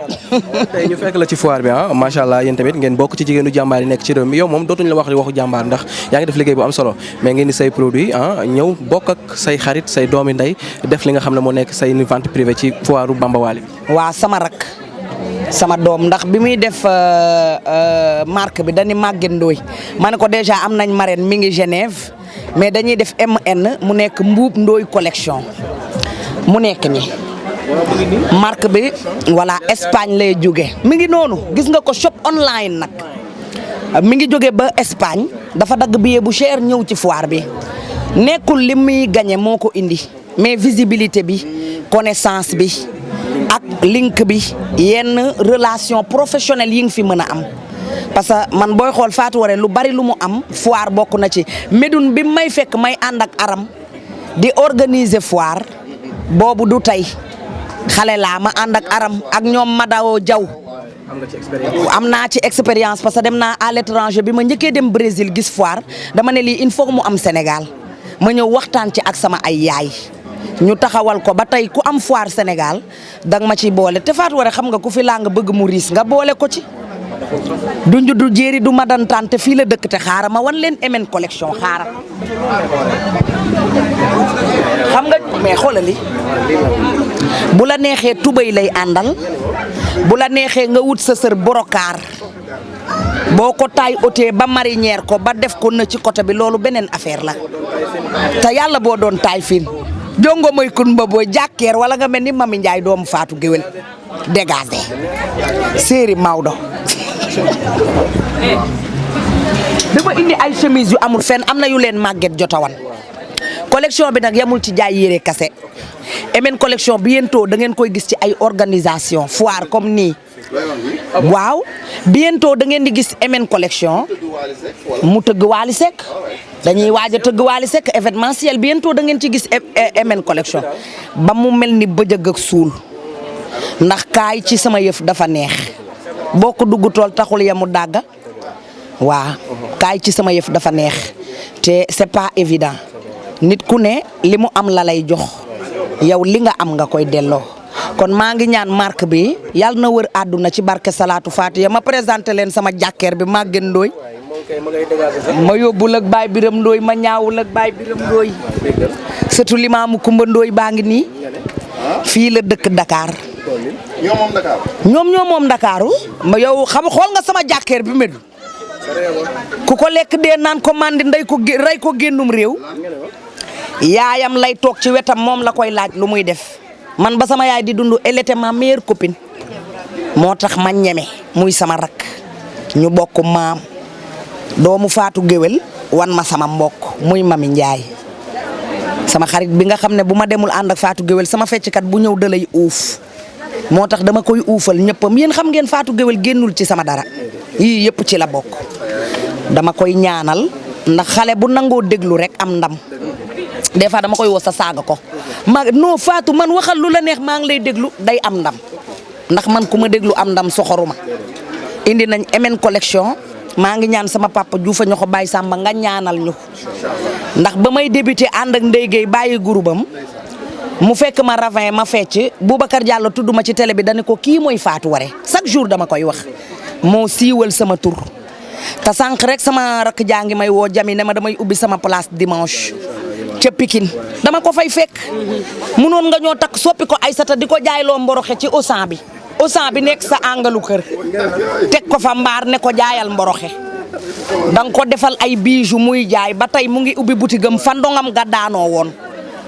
tey ñu fekk la ci foire bi macha allah yéen tamit ngeen bokk ci jigéenu jàmbaar yi nekk ci réew mi yow moom dootuñu la wax waxu jàmbaar ndax yaa ngi def liggéey bu am solo mais ngeen di say produit ñëw bokk ak say xarit say doomi ndey def li nga xam ne moo nekk say vente privée ci foire Bamba Wally bi. waa sama rak sama doom ndax bi muy def marque bi dañu Maguette Ndoye ma ne ko déjà am nañ marraine mi ngi Genève. mais dañuy def MN mu nekk Mbuub Ndoye collection mu nekk ni marque bi voilà Espagne lay jóge mi ngi noonu gis nga ko shop online nag mi ngi jóge ba Espagne dafa dagg billet bu cher ñëw ci foire bi nekkul li muy gagné moo ko indi mais visibilité bi connaissance bi ak link bi yenn relation professionnelle yi nga fi mën a am parce que man booy xool Fatou Waré lu bari lu mu am foire bokk na ci Médoune bi may fekk may ànd ak Aram di organiser foire boobu du tey xale laa ma ànd ak Aram ak ñoom Madao Diaw am naa ci expérience parce que dem naa à l'étranger bi ma njëkkee dem Brésil gis foire dama ne lii il faut mu am Sénégal ma ñëw waxtaan ci ak sama ay yaay ñu taxawal ko ba tey ku am foire Sénégal danga ma ciy boole te Fatou Waré xam nga ku fi laa nga bëgg mu riis nga boole ko ci du njuddu jéeri du madantaan te fii la dëkk te xaaral ma wan leen MN collection xaaral xam nga mais xoolali bu la neexee tubéy lay àndal bu la neexee nga wut sa sër borokaar boo ko taay otee ba marinière ko ba def ko na ci côté bi loolu beneen affaire la te yàlla boo doon taay fiin jongo moy kun ba booy jàkkeer wala nga mel ni Mami Njaay doomu Faatu Géwél dégagé séeri Maodo dama indi ay chemise yu amul fenn am na yu leen màgget jotawan collection bi nag yamul ci jaay yére kase MN collection bientôt da ngeen koy gis ci ay organisation foire comme nii waaw bientôt da ngeen di gis MN collection mu tëgg Waly Seck dañuy waaj a tëgg Waly Seck événementiel bientôt da ngeen ci gis MN collection ba mu mel ni bëjëg ak suul ndax kaay ci sama yëf dafa neex boo ko dugg tool taxul yamu dàgga waa kaay ci sama yëf dafa neex te c'est pas évident nit ku ne li mu am la lay jox yow li nga am nga koy delloo kon maa ngi ñaan marque bi yàlla na wër àdduna ci barke Salaatu Faatiha ma présenté leen sama jàkkeer bi Maguette Ndoye ma yóbbul ak Baye Biram Ndoye ma ñaawul ak Baye Biram Ndoye surtout Limaamu Kumba Ndoye baa ngi nii fii la dëkk Dakar ñoom ñoo moom Dakaru ma yow xam xool nga sama jàkkeer bi medu ku ko lekk dee naan ko mandi ndey ko rey ko génnum réew yaayam lay toog ci wetam moom la koy laaj lu muy def man ba sama yaay di dund elle était ma meilleure copine moo tax ma ñeme muy sama rakk ñu bokk maam doomu Faatu Géwél wan ma sama mbokk muy Mami Njaay sama xarit bi nga xam ne bu ma demul ànd ak Faatu Géwél sama fecckat bu ñëw dalay uuf moo tax dama koy uufal ñëppam yéen xam ngeen Faatu Géwél génnul ci sama dara yii yëpp ci la bokk dama koy ñaanal ndax xale bu nangoo déglu rek am ndam des fois dama koy woo sa saaga ko ma non Fatou man waxal lu la neex maa ngi lay déglu day am ndam ndax man ku ma déglu am ndam soxoruma indi nañ MN collection maa ngi ñaan sama papa Diouf ñoo ko bàyyi Samba nga ñaanal ñu ndax ba may débuté ànd ak Ndeye Gueye bàyyi groupam mu fekk ma ravin ma fecc Boubacar Diallo tudd ma ci télé bi dañu ko kii mooy Fatou Waré chaque jour dama koy wax moo siiwal sama tur te sànq rek sama rakk jaa ngi may woo jami ne ma damay ubbi sama place dimanche ca Pikine dama ko fay fekk munoon nga ñoo takk soppi ko Aysata di ko jaayloo mboroxe ci Auchan bi nekk sa angalu kër teg ko fa mbaar ne ko jaayal mboroxe danga ko defal ay bijoux muy jaay ba tey mu ngi ubbi butigam fa ndongam ga daanoo woon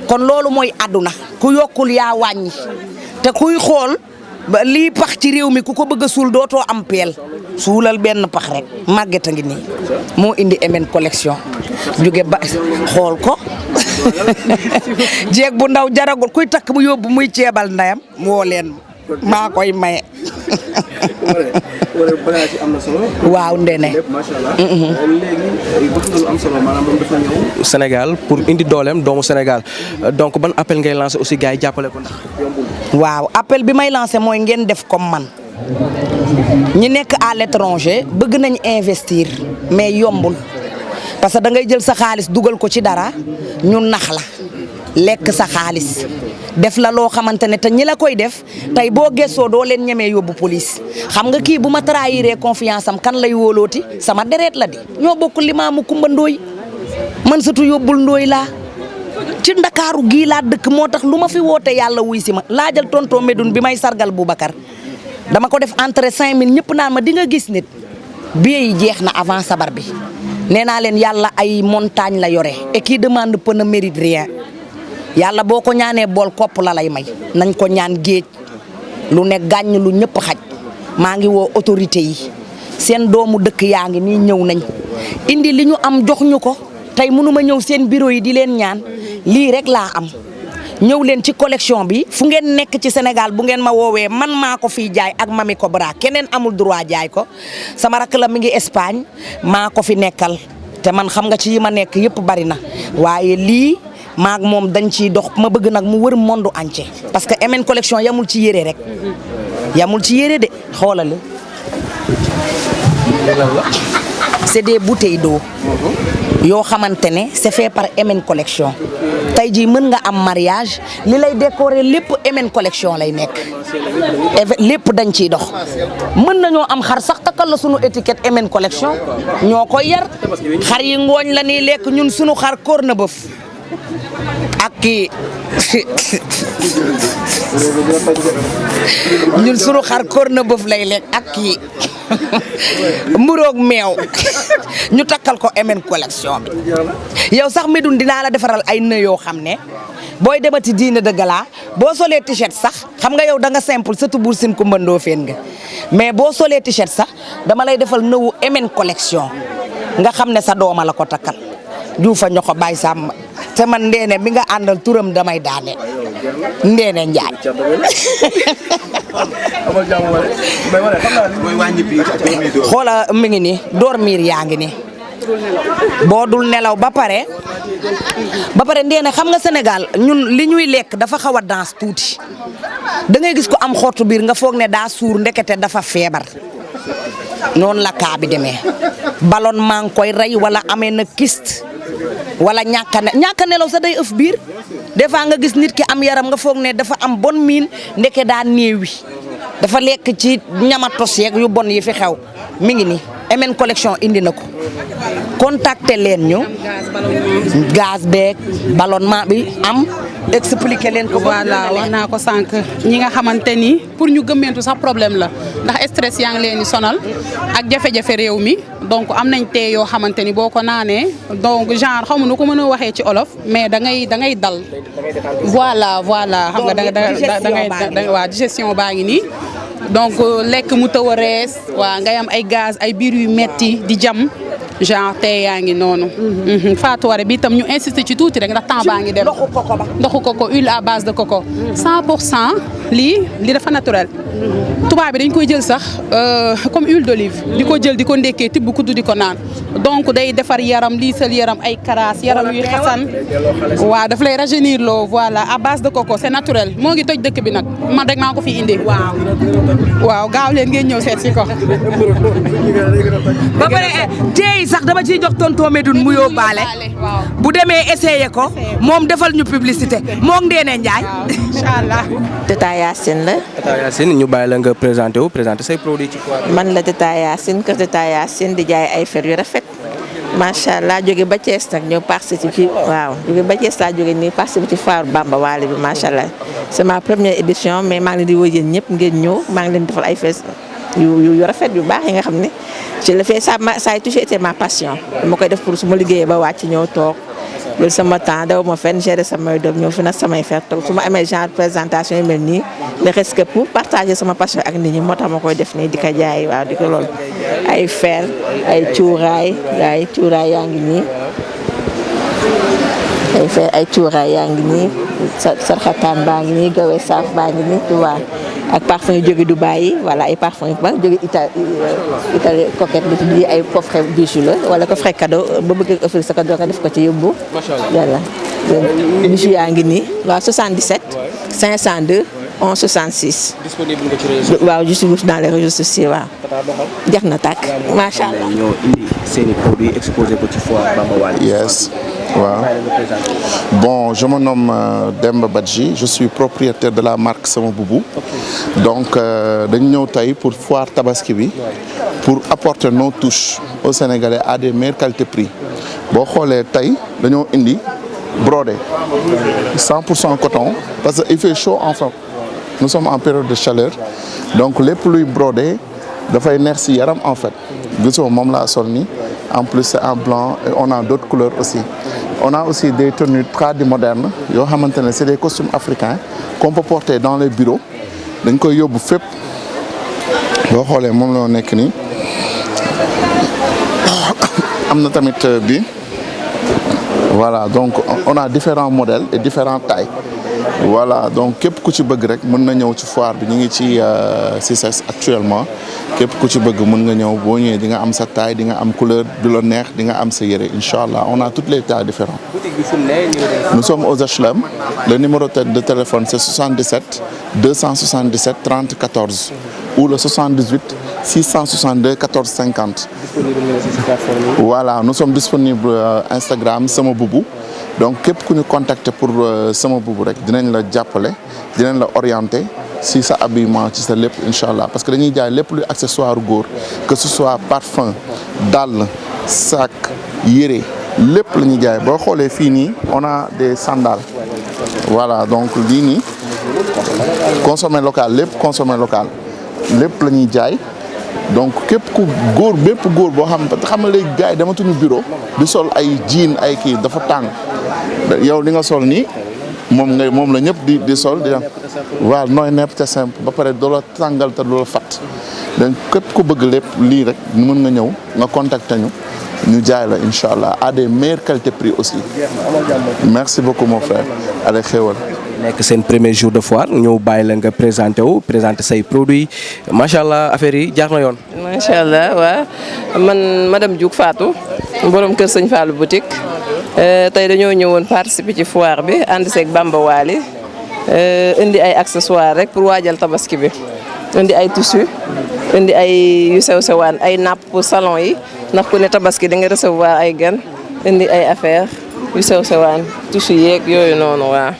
kon loolu mooy àdduna ku yokkul yaa wàññi te kuy xool lii pax ci réew mi ku ko bëgg a suul dootoo am peel suulal benn pax rek Maguette a ngi nii moo indi MN collection jóge ba xool ko jeeg bu ndaw jaragul kuy takk bu yóbbu muy ceebal ndayam woo leen maa koy maye waaw ndene Sénégal pour indi dooleem doomu Sénégal donc ban appel ngay lancé aussi gars yi jàppale ko ndax waaw appel bi may lancé mooy ngeen def comme man ñi nekk à l'étranger bëgg nañ investir mais yombul parce que da ngay jël sa xaalis dugal ko ci dara ñu nax la lekk sa xaalis def la loo xamante ne te ñi la koy def tey boo gëstoo doo leen ñemee yóbbu police xam nga kii bu ma trahiré confiance am kan lay wóolooti sama deret la di ñoo bokk Limaamu Kumba Ndooy man surtout yóbbul Ndooy laa ci Ndakaaru gii laa dëkk moo tax lu ma fi woote yàlla wuy si ma laajal tonton Medoune bi may sargal Boubacar dama ko def entre 5000 ñëpp naan ma di nga gis nit billet yi jeex na avant sabar bi nee naa leen yàlla ay montagne la yore et qui demande peu ne mérite rien yàlla boo ko ñaanee bool kopp la lay may nañ ko ñaan géej lu ne gàññ lu ñëpp xaj maa ngi woo autorité yi seen doomu dëkk yaa ngi nii ñëw nañ indi li ñu am jox ñu ko tey mënuma ñëw seen bureau yi di leen ñaan lii rek laa am ñëw leen ci collection bi fu ngeen nekk ci Sénégal bu ngeen ma woowee man maa ko fiy jaay ak Mami Cobra keneen amul droit jaay ko sama rakk la mi ngi Espagne maa ko fi nekkal te man xam nga ci yi ma nekk yëpp bari na waaye lii maak moom dañ ciy dox ma bëgg nag mu wër monde entier parce que MN collection yamul ci yére rek yamul ci yére de xoolal c'est des bouteilles d'eau yoo xamante ne c'est fait par MN collection tey jii mën nga am mariage li lay décorer lépp MN collection lay nekk lépp dañ ciy dox mën nañoo am xar sax takkal la sunu étiquette MN collection ñoo koy yar xar yi ngooñ la ñuy lekk ñun sunu xar koor na bëf ak kii ñun sunu xar koor na bëf lay lekk ak kii mburoog meew ñu takkal ko MN collection bi yow sax Médoune dinaa la defaral ay nœud yoo xam ne booy demati dîner de gala boo solee t-shirt sax xam nga yow da nga simple surtout Buur Sine Kumba Ndoofeen nga mais boo solee t-shirt sax dama lay defal nëwu MN collection nga xam ne sa dooma la ko takkal juufa ño ko bàyyi sàmm te man ndeene bi nga àndal turam damay daane ndeene njaay xoola mi ngi nii dormir yaa ngi nii boo dul nelaw ba pare ndeene xam nga Sénégal ñun li ñuy lekk dafa xaw a danse tuuti da ngay gis ko am xottu biir nga foog ne daa suur ndekete dafa feebar noonu la kaa bi demee ballon maa ngi koy rey wala amee na kyste wala ñàkk a nelaw sa day ëf biir des fois nga gis nit ki am yaram nga foog ne dafa am bon miin ndeke daa néewi dafa lekk ci ñamatos yeeg yu bon yi fi xew mi ngi ni MN collection indi na ko contacter leen ñu gaz beeg ballonnement bi am expliquer leen ko. voilà wax naa ko sànq ñi nga xamante ni pour ñu gëmmentu sax problème la ndax stress yaa ngi leen di sonal ak jafe-jafe réew mi donc am nañ tee yoo xamante ni boo ko naanee donc genre xaw ma nu ko mën a waxee ci olof mais da ngay dal. voilà xam nga da ngay waa digestion baa ngi nii. donc lekk mu taw a rees waa ngay am ay gaz ay biir yu metti di jam genre tey yaa ngi noonu. Fatou Waré bi tam ñu insister ci tuuti rek ndax temps baa ngi dem. ndoxu coco huile à base de coco. 100% lii dafa naturel. tubaab bi dañ koy jël sax comme huile d'olive di ko jël di ko ndekkee tibb kuddu di ko naan donc day defar yaram liisal yaram ay karaas yaram yuy xasan waaw daf lay rajeunir loo voilà à base de coco c'est naturel moo ngi toj dëkk bi nag man rek maa ko fi indi. waaw gaaw leen ngeen ñëw seet si ko. ba pare tey sax dama ciy jox tonton Médoune mu yóbbaale bu demee essayer ko moom defal ñu publicité moo ngi Ndeene Njaay. incha allah. Tata Yacine la. Tata Yacine ñu bàyyi la nga présenté say produits ci quoi. man la Tata Yacine kër Tata Yacine di jaay ay fer yu rafet macha allah jóge ba Thiès nag ñëw participer ci waaw jóge ba Thiès laa jóge nii participer ci foire Bamba Wally bi macha allah c'est ma première édition mais maa ngi leen di woo yéen ñëpp ngeen ñëw maa ngi leen di defal ay fer yu rafet yu baax yi nga xam ne je le fais ça a toujours été ma passion dama koy def pour su ma liggéeyee ba wàcc ñëw toog jël sama temps daw ma fenn gérer samay doom ñëw fi nag samay fer toog su ma amee genre présentation yu mel nii ne reste que pour partager sama passion ak nit ñi moo tax ma koy def nii di ko jaay waaw di ko loolu ay fer ay cuuraay yaa ngi nii ay fer ay cuuraay yaa ngi nii sarxataan baa ngi nii gawe saaf baa ngi nii tu vois ak parfum yu jóge Dubaï yi voilà ay parfum yu ba jóge Italie coquette bi di ay coffret bijou la wala coffret cadeau ba bëgg offrir sa cadeau nga def ko ci yóbbu. voilà bijou yaa ngi nii waaw 77 502 11 66. disponible nga ci réseau. waaw je suis dans les réseaux sociaux waaw. jeex na tàkk macha allah. ñoo indi seen i produits exposé ko ci foire Bamba Wally. Yes. Wow. Bon, je me nomme Demba Badji, je suis propriétaire de la marque Sama Boubou. Okay. Donc, nous sommes venus pour foire Tabaski bi, pour apporter nos touches aux Sénégalais à des meilleures qualités prix. Bon, nous sommes indi brodé, 100% coton, parce qu'il fait chaud enfin. Nous sommes en période de chaleur, donc les pluies brodées, dafay neex ci yaram en fait. Gisoo moom laa sol nii. En plus c'est en blanc et on a d'autres couleurs aussi. On a aussi des tenues tradi modernes yoo xamante ne c'est des costumes africains qu'on peut porter dans les bureaux dañ koy yóbbu fépp boo xoolee moom la nekk nii am na tamit bi Voilà, donc on a différents modèles et différentes tailles. Voilà, donc képp ku ci bëgg rek mën na ñëw ci foire bi ñu ngi ci CICES actuellement képp ku ci bëgg mën nga ñëw boo ñëwee di nga am sa taille di nga am couleur du la neex di nga am sa yére inchallah on a toutes les tailles différentes. Nous sommes aux HLM. Le numéro de téléphone c'est 77 277 30 14 ou le 78 662 14 50. Voilà, nous sommes disponibles Instagram Sama Boubou. Donc képp ku ñu contacter pour Sama Boubou rek dinañ la jàppale dinañ la orienter si sa habillement ci sa lépp inchallah parce que dañuy jaay lépp luy accessoire góor que ce soit parfum dàll sac yére lépp la ñuy jaay boo xoolee fii nii on a des sandales voilà donc lii nii consommer local lépp consommer local lépp la ñuy jaay donc képp ku góor bépp góor boo xam nga léegi gars yi dematuñu bureau di sol ay jean ay kii dafa tàng yow li nga sol nii moom la ñëpp di sol di dem waaw nooy nepp te simple ba pare doo la tàngal te doo la fat donc képp ku bëgg lépp lii rek mën nga ñëw nga contacter ñu jaay la inchallah à des meilleures qualités prix aussi. Merci beaucoup mon frère allez xéwal. nekk seen premier jour de foire ñëw bàyyi la nga présenter say produits macha allah affaire yi jaar na yoon. macha allah waaw man madame Diouk Fatou borom kër Sëñ Fallou boutique tey dañoo ñëwoon participer ci foire bi ànd seeg Bamba Wali indi ay accessoires rek pour waajal tabaski bi indi ay tissus indi ay yu sew sewaan ay napp pour salon yi ndax ku ne tabaski da nga recevoir ay gan indi ay affaires yu sew sewaan tissus yeeg yooyu noonu waaw.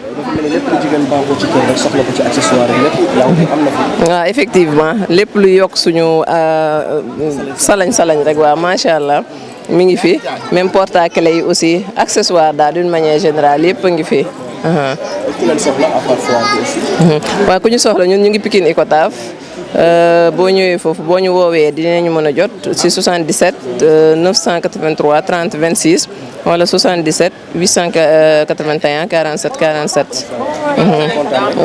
waaw effectivement lépp lu yokk suñu salañ rek waaw macha allah mi ngi fi même porte-clés yi aussi accessoire daal d'une manière générale yëpp a ngi fi. waaw ku ñu soxla ñun ñu ngi Pikine Icotaf boo ñëwee foofu boo ñu woowee dinañu mën a jot ci 77 983 30 26 wala 77 881 47 47.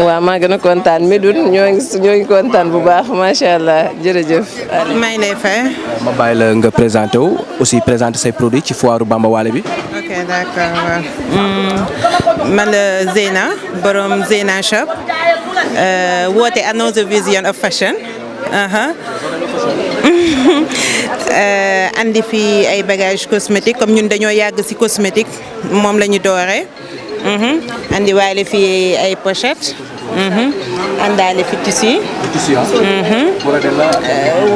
waaw maa gën a kontaan Médoune ñoo ngi kontaan bu baax macha allah jërëjëf. maa ngi lay fay. ma bàyyi la nga présenté wu aussi présenter say produits ci foire Bamba Wali bi. ok d'accord waaw man la Zeyna borom Zeyna shop woote Another Vision of Fashion. andi fi ay bagages cosmétiques comme ñun dañoo yàgg ci cosmétique moom la ñu dooree. andi waale fi ay pochettes. àndaale fi tissu.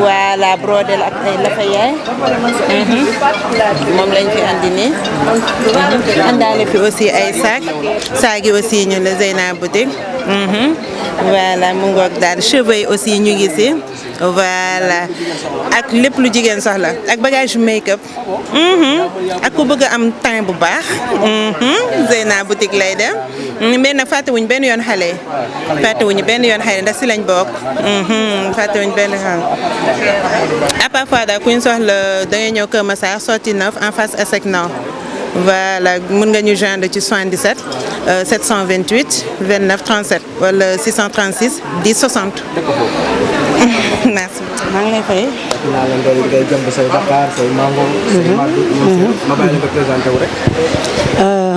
voilà brodel ak ay lafayaay. moom lañ fi andi nii. àndaale fi aussi ay sac yi aussi ñu la Zeyna boutique. voilà mu ngoog daal cheveux yi aussi ñu ngi ci. voilà ak lépp lu jigéen soxla ak bagage make-up. ak ku bëgg a am teint bu baax. Zeyna boutique lay dem. mais nag fàttewuñ benn yoon xale yi. fàttewuñu benn yoon xale ndax ci lañ bokk. fàttewuñ benn yoon. à part fois daal ku ñu soxla da ngay ñëw Kër Massar sortie 9 en face ASEC Nord. voilà mën nga ñu joindre ci 77 728 29 37 wala 636 10 60. merci. maa ngi lay fay.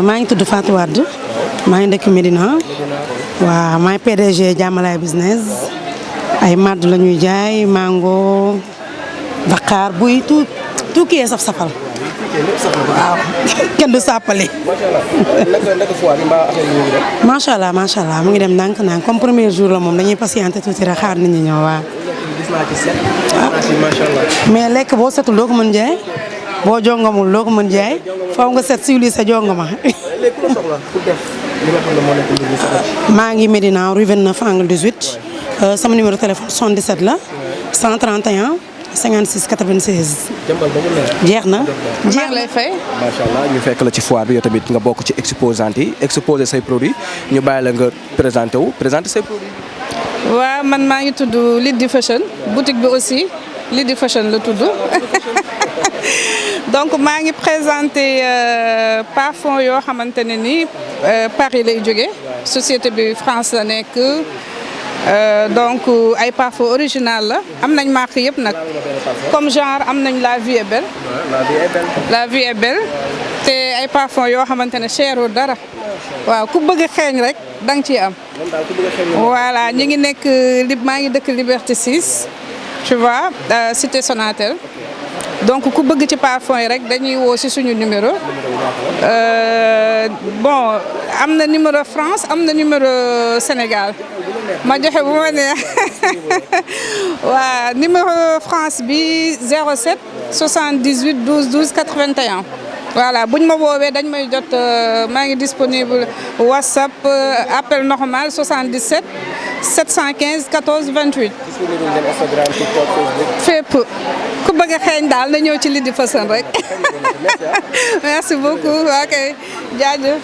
maa ngi tudd Fatou Wade maa ngi dëkk Médina waaw maay PDG Diamalaye business ay madd la ñuy jaay mango Dakar buy tout kii saf safal. waaw kenn du sàppali. macha allah mu ngi dem ndànk comme premier jour la moom dañuy patienter tuuti rek xaar nit ñi ñëw waaw. mais lekk boo setul doo ko mën jaay boo jongamul doo ko mën jaay faaw nga set siwli sa jongama. maa ngi Médina rue 29 angle 18 sama numéro téléphone 77 la 131 56 96. jeex na. jeex lay fay. macha allah ñu fekk la ci foire bi yow tamit nga bokk ci exposante yi exposer say produits ñu bàyyi la nga présenter say produits. waaw man maa ngi tudd Lydie Fashion boutique bi aussi Lydie Fashion la tudd donc maa ngi présenté parfum yoo xamante ne ni Paris lay jóge société bi France la nekk donc ay parfum original la am nañ marque yëpp nag comme genre am nañ la vie est belle. la vie est belle te ay parfum yoo xamante ne cherul dara waaw ku bëgg a xeeñ rek da nga ciy am. voilà ñu ngi nekk maa ngi dëkk Liberté 6 tu vois cité Sonatel donc ku bëgg ci parfum yi rek dañuy woo ci suñu numéro bon am na numéro France am na numéro Sénégal ma joxe bu ma neex waa numéro France bi 07 78 12 12 81 voilà buñ ma woowee dañ may jot maa ngi disponible WhatsApp appel normal 77 715 14 28. fépp ku bëgg a xeeñ daal na ñëw ci Lydie Fashion rek. merci beaucoup ok jaajëf.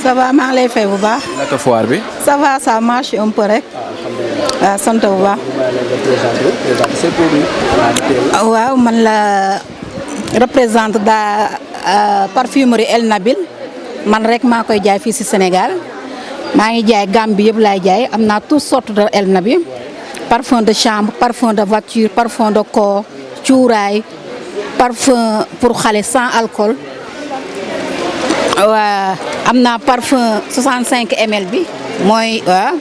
ça va maa ngi lay fay bu baax. naka foire bi. ça va ça marche un peu rek. waaw sant bu baax. waaw man la représente parfumerie El Nabil man rek maa koy jaay fii ci Sénégal maa ngi jaay gamme bi yëpp laay jaay am naa toutes sortes de El Nabil parfum de chambre parfum de voiture parfum de corps cuuraay parfum pour xale sans alcool waa am naa parfum 65 ml bi mooy waaw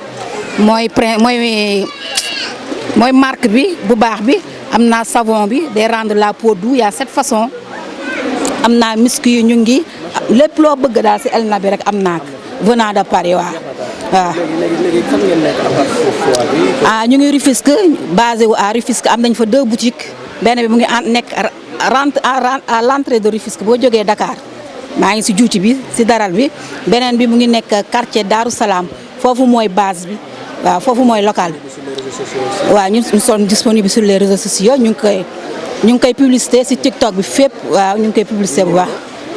mooy marque bi bu baax bi am naa savon bi day rendre la peau douce y a 7 façons am naa misk yu ñu ngi lépp loo bëgg daal ci El Nabil rek am naa ko venant de Paris waaw. léegi fan ngeen nekk à part foire bi. ñu ngi Rufisque basé wu à Rufisque am nañ fa 2 boutiques benn bi mu ngi nekk à l'entrée de Rufisque boo jógee Dakar maa ngi ci juuti bi ci daral bi beneen bi mu ngi nekk quartier Darou Salam foofu mooy base bi waaw foofu mooy local bi. waaw ñu sommes disponibles sur les réseaux sociaux ñu ngi koy publicité ci TikTok bi fépp waaw ñu ngi koy publicité bu baax.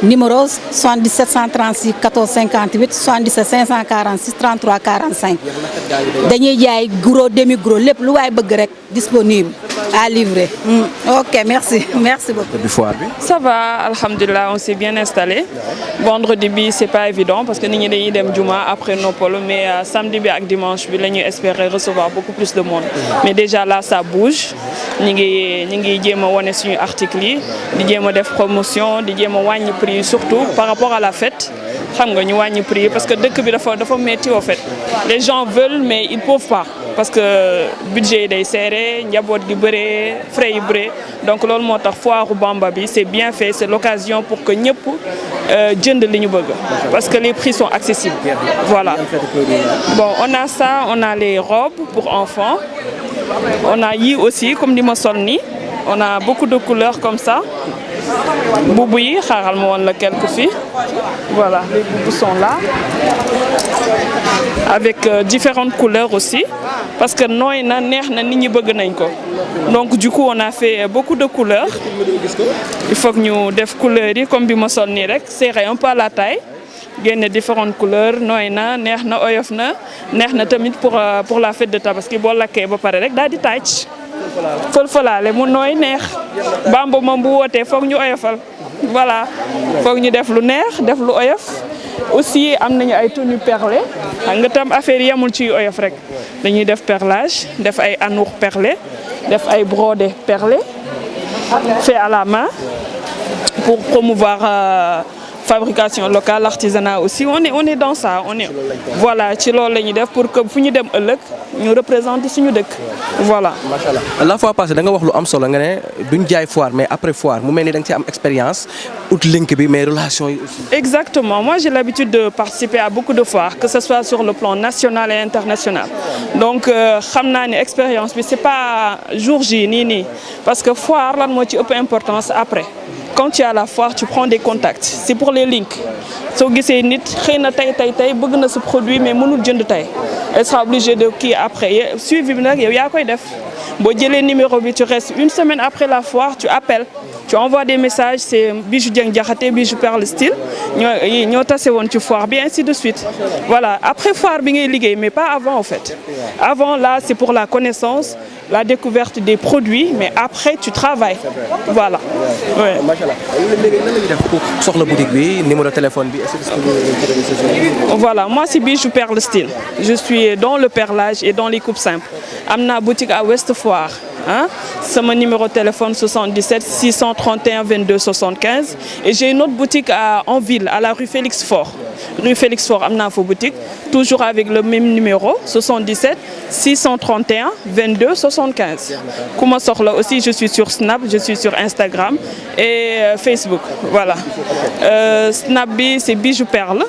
numéro 77 136 14 58 77 546 33 45 dañuy jaay gros demi gros lépp lu waay bëgg rek disponible à livrer. ok merci beaucoup. Ça va, alhamdulillah, on s'est bien installé. Vendredi bi c'est pas évident parce que nit ñi dañuy dem juma après noppalu mais samedi bi ak dimanche bi la ñuy espérer recevoir beaucoup plus de monde. Mais déjà là ça bouge ñi ngi jéem a wane suñu articles yi di jéem a def promotion di jéem a wàññi prix surtout par rapport à la fête. xam nga ñu wàññi prix parce que dëkk bi dafa métti au fait les gens veulent mais ils peuvent pas parce que budget yi day serré njaboot gi bëree frais yi bëree donc loolu moo tax foire Bamba bi c'est bien fait c'est l'occasion pour que ñëpp jënd li ñu bëgg parce que les prix sont accessibles voilà. Bon on a ça on a les robes pour enfants on a yi aussi comme ni ma sol nii on a beaucoup de couleurs comme ça. Boubou yi xaaral ma woon la quelques filles voilà les boubous sont là avec différentes couleurs aussi parce que nooy na neex na nit ñi bëgg nañ ko donc du coup on a fait beaucoup de couleurs il faut que ñu def couleurs yi comme bi ma sol nii rek serré un peu à la taille génne différentes couleurs nooy na neex na oyof na neex na tamit pour la fête de Tabaski boo lakkee ba pare rek daal di tàcc fël-fëlaale mu nooy neex Bamba moom bu wootee foog ñu oyofal voilà foog ñu def lu neex def lu oyof aussi am nañu ay tenues perlées xam nga tam affaire yi yamul ci oyof rek dañuy def perlage def ay anours perlés def ay brodés perlés fait à la main pour promouvoir fabrication locale l'artisanat aussi on est dans ça voilà ci loolu la ñuy def pour que fu ñu dem ëllëg ñu représenter suñu dëkk voilà. Machallah la fois passée da nga wax lu am solo nga ne duñ jaay foire mais après foire mu mel ni da nga ci am expérience out link bi mais relation yi aussi. Exactement moi j'ai l'habitude de participer à beaucoup de foires que ce soit sur le plan national et international donc xam naa ne expérience bi c'est pas jour J nii parce que foire lan moo ci ëpp importance après. Quand tu es à la foire tu prends des contacts c'est pour les links soo gisee nit xëy na tey bëgg na ce produit mais mënul jënd tey elle sera obligée de kii après suivi bi nag yow yaa koy def boo jëlee numéro bi tu restes une semaine après la foire tu appelles tu envoies des messages, c'est Bijou Dieng Diakhaté, Bijou Perle Style, ñoo tase woon ci foire bi, ainsi de suite. Voilà, après foire bi ngay liggéey, mais pas avant en fait. Avant là, c'est pour la connaissance, la découverte des produits, mais après tu travailles. Voilà. Ouais. Sur le boutique bi, numéro de téléphone bi, voilà, moi c'est Bijou Perle Style. Je suis dans le perlage et dans les coupes simples. Amna boutique à Ouest Foire. Hein? C'est mon numéro de téléphone 77 631 22 75. Et j'ai une autre boutique en ville, à la rue Félix Faure. Rue Félix Faure, Amna Fo boutique. Toujours avec le même numéro, 77 631 22 75. Comment sort là aussi, je suis sur Snap, je suis sur Instagram et Facebook. Voilà. Snap B, c'est Bijou Perle.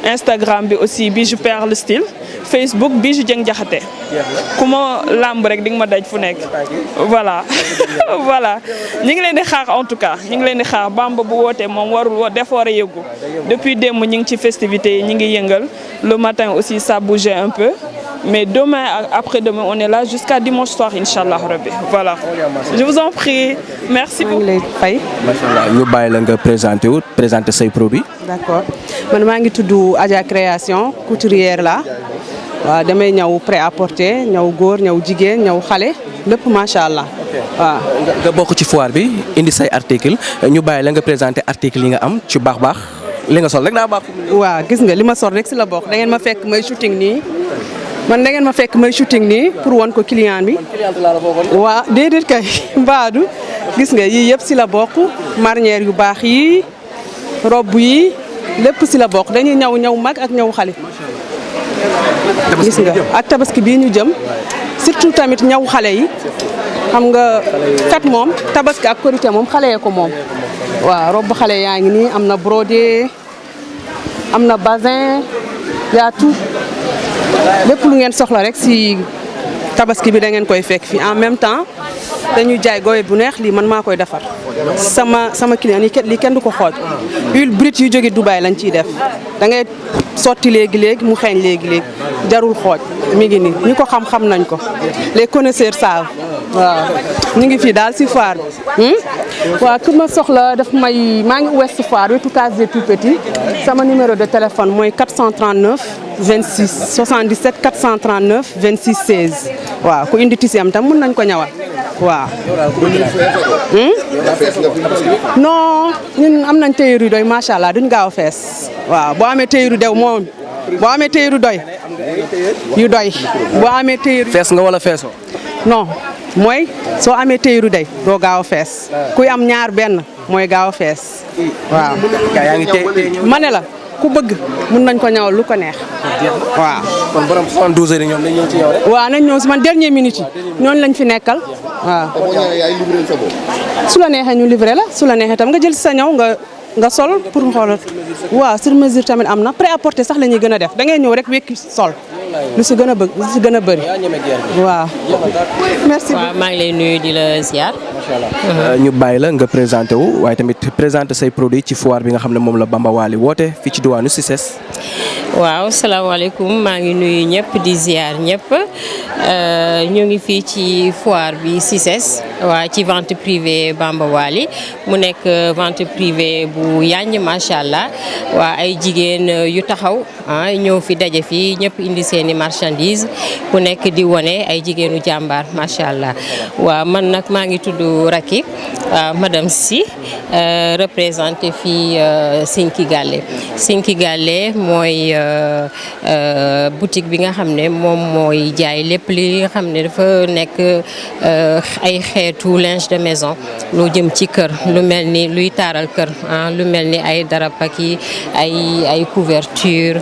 Instagram bi aussi Bijou Perle Style. Facebook Bijou Dieng Diakhaté. Comment lamb rek di nga ma daj fu nekk. Voilà. Voilà. Ñi ngi leen di xaar en tout cas. Ñi ngi leen di xaar Bamba bu wootee moom warul defoore yëgu. Depuis démb ñi ngi ci festivités yi ñi ngi yëngal. Le matin aussi ça bougeait un peu. Mais demain, après-demain, on est là jusqu'à dimanche soir, Inch'Allah Rabbi. Voilà. Je vous en prie. Merci beaucoup. Ñu bàyyi la nga présenter say produits. D'accord. Man maa ngi tudd Adja Création, couturière la. Waaw damay ñëw prêt-à-porter, ñëw góor, ñëw jigéen, ñëw xale, lépp macha allah. Waaw. Nga bokk ci foire bi indi say article ñu bàyyi la nga présenter article yi nga am ci baax li nga sol rek daa baax. Waaw gis nga li ma sol rek si la bokk da ngeen ma fekk may shooting nii. Man da ngeen ma fekk may shooting nii pour won ko client bi. Waaw déedéet kay mbaadu gis nga yii yëpp si la bokk marinière yu baax yi robe yi lépp si la bokk dañuy ñëw mag ak ñëw xale. Gis nga ak tabaski bii ñu jëm surtout tamit ñëw xale yi xam nga kat moom tabaski ak korité moom xale yee ko moom. Waaw robe xale yaa ngi nii am na brodé am na bazin yaa tout. Lépp lu ngeen soxla rek si tabaski bi da ngeen koy fekk fi en même temps dañuy jaay gooye bu neex lii man maa koy defar sama client lii kenn du ko xooj huile brute yu jóge Dubaï lañ ciy def da ngay sotti léegi mu xeeñ léegi jarul xooj mi ngi nii ñi ko xam nañ ko les connaisseurs savent waaw ñu ngi fii daal si foire bi waaw ku ma soxla daf maa ngi Ouest Foire wetu case des tout-petits sama numéro de téléphone mooy 439 26 77 439 26 16 waaw ku indi tisi am tam mën nañ ko ñawal waaw. Non ñun am nañ téyeer yu doy macha allah duñ gaaw a fees waaw boo amee téyeer yu dew moom boo amee téyeer yu doy boo amee téyeer fees nga wala feesoo. non mooy soo amee téyeeru day doo gaaw a fees kuy am ñaar benn mooy gaaw a fees waaw. ma ne la ku bëgg mun nañ ko ñawal lu ko neex waaw. kon borom 72 heures ñoom dañ ñëw ci yow rek. waaw nañ ñëw si man dernière minute yi ñooñu lañ fi nekkal waaw. su la neexee ñu livré la su la neexee tam nga jël si sa ñaw nga sol pour mu xoolal waaw sur mesure tamit am na prêt-à-porter sax la ñuy gën a def da ngay ñëw rek wekki sol. lu si gën a bëgg lu si gën a bëri waaw. merci waaw maa ngi lay nuyu di la ziar. ñu bàyyi la nga présenté wu waaye tamit présenté say produits ci foire bi nga xam ne moom la Bamba Wally woote fii ci diwaanu Cissesse. waaw salaamaaleykum maa ngi nuyu ñëpp di ziar ñëpp ñu ngi fii ci foire bi Cissesse waa ci vente privée Bamba Wally mu nekk vente privée bu yàññ macha allah waa ay jigéen yu taxaw ñëw fi daje fii ñëpp indi seeni marchandise ku nekk di wone ay jigéenu jàmbaar macha allah waaw man nag maa ngi tudd Racky madame Sy représenté fii Sinki Gallé mooy boutique bi nga xam ne moom mooy jaay lépp li nga xam ne dafa nekk ay xeetu linge de maison lu jëm ci kër lu mel ni luy taaral kër lu mel ni ay darab ak yi ay couverture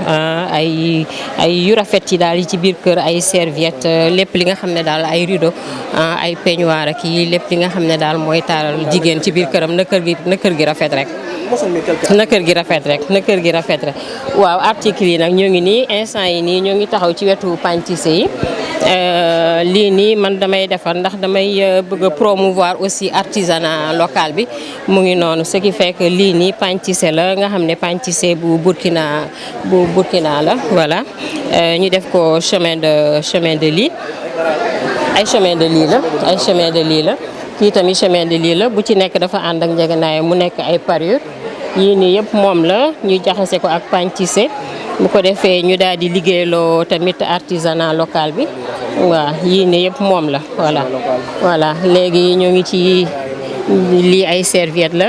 ay yu rafet yi daal yi ci biir kër ay serviette lépp li nga xam ne daal ay rideau ay peignoir ak yi lépp li nga xam ne daal mooy taaral jigéen ci biir këram na kër gi rafet rek. na kër gi rafet rek waaw article yi nag ñoo ngi nii instant yi nii ñoo ngi taxaw ci wetu pagne tissé yi lii nii man damay defar ndax damay bëgg a promouvoir aussi artisanat local bi mu ngi noonu ce qui fait que lii nii pagne tissé la nga xam ne pagne tissé bu Burkina la voilà ñu def ko chemin de lis ay chemin de lis la kii tamit chemin de lii la bu ci nekk dafa ànd ak njëgënaay mu nekk ay parure yii nii yëpp moom la ñu jaxase ko ak pagne tissé bu ko defee ñu daal di liggéeyloo tamit artisanat local bi waaw yii nii yëpp moom la voilà léegi ñoo ngi ci lii ay serviette la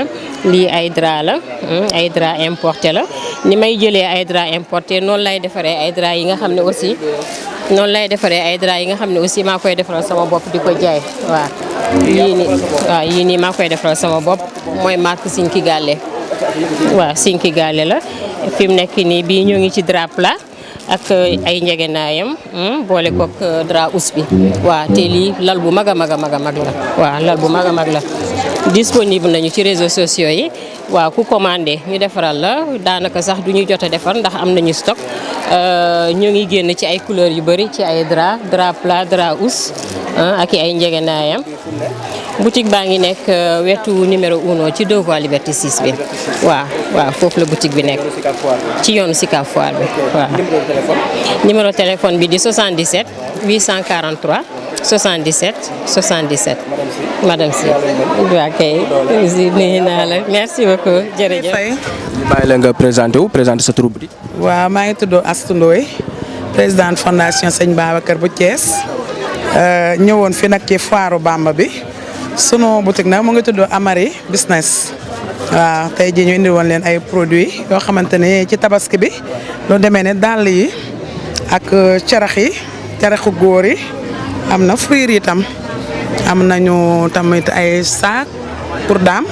lii ay drap la ay drap importé la ni may jëlee ay drap importé noonu lay defaree ay drap yi nga xam ne aussi maa koy defaral sama bopp di ko jaay waaw yii nii maa koy defaral sama bopp mooy marque Sinki Galle waaw Sinki Galle la fi mu nekk nii bii ñoo ngi ci drap plat ak ay njegenaayam boole kook drap ous bi waaw te lii lal bu mag a mag la waaw lal bu mag a mag la disponible nañu ci réseaux sociaux yi waaw ku commandé ñu defaral la daanaka sax du ñu jot a defar ndax am nañu stock ñoo ngi génn ci ay couleurs yu bëri ci ay drap plat drap ous ak i ay njegenaayam boutique baa ngi nekk wetu numéro 1 ci 2 voies Liberté 6 bi waaw foofu la boutique bi nekk ci yoonu Sicap Foire bi waaw numéro téléphone bi di 77 843 77 77 madame Sy waaw kay nuyu naa la merci beaucoup jërëjëf. ñu bàyyi la nga présenté sa turu boutique. waaw maa ngi tudd Astou Ndoye présidente fondation Sëñ Babacar bu Thiès ñëwoon fi nag ci foiru Bamba bi sunu boutique nag mu ngi tudd Amari business waaw tey jii ñu indi woon leen ay produits yoo xamante ne ci tabaski bi lu demee ne dàll yi ak caraxu góor yi. am na fruits yi tam am nañu tamit ay sac pour dame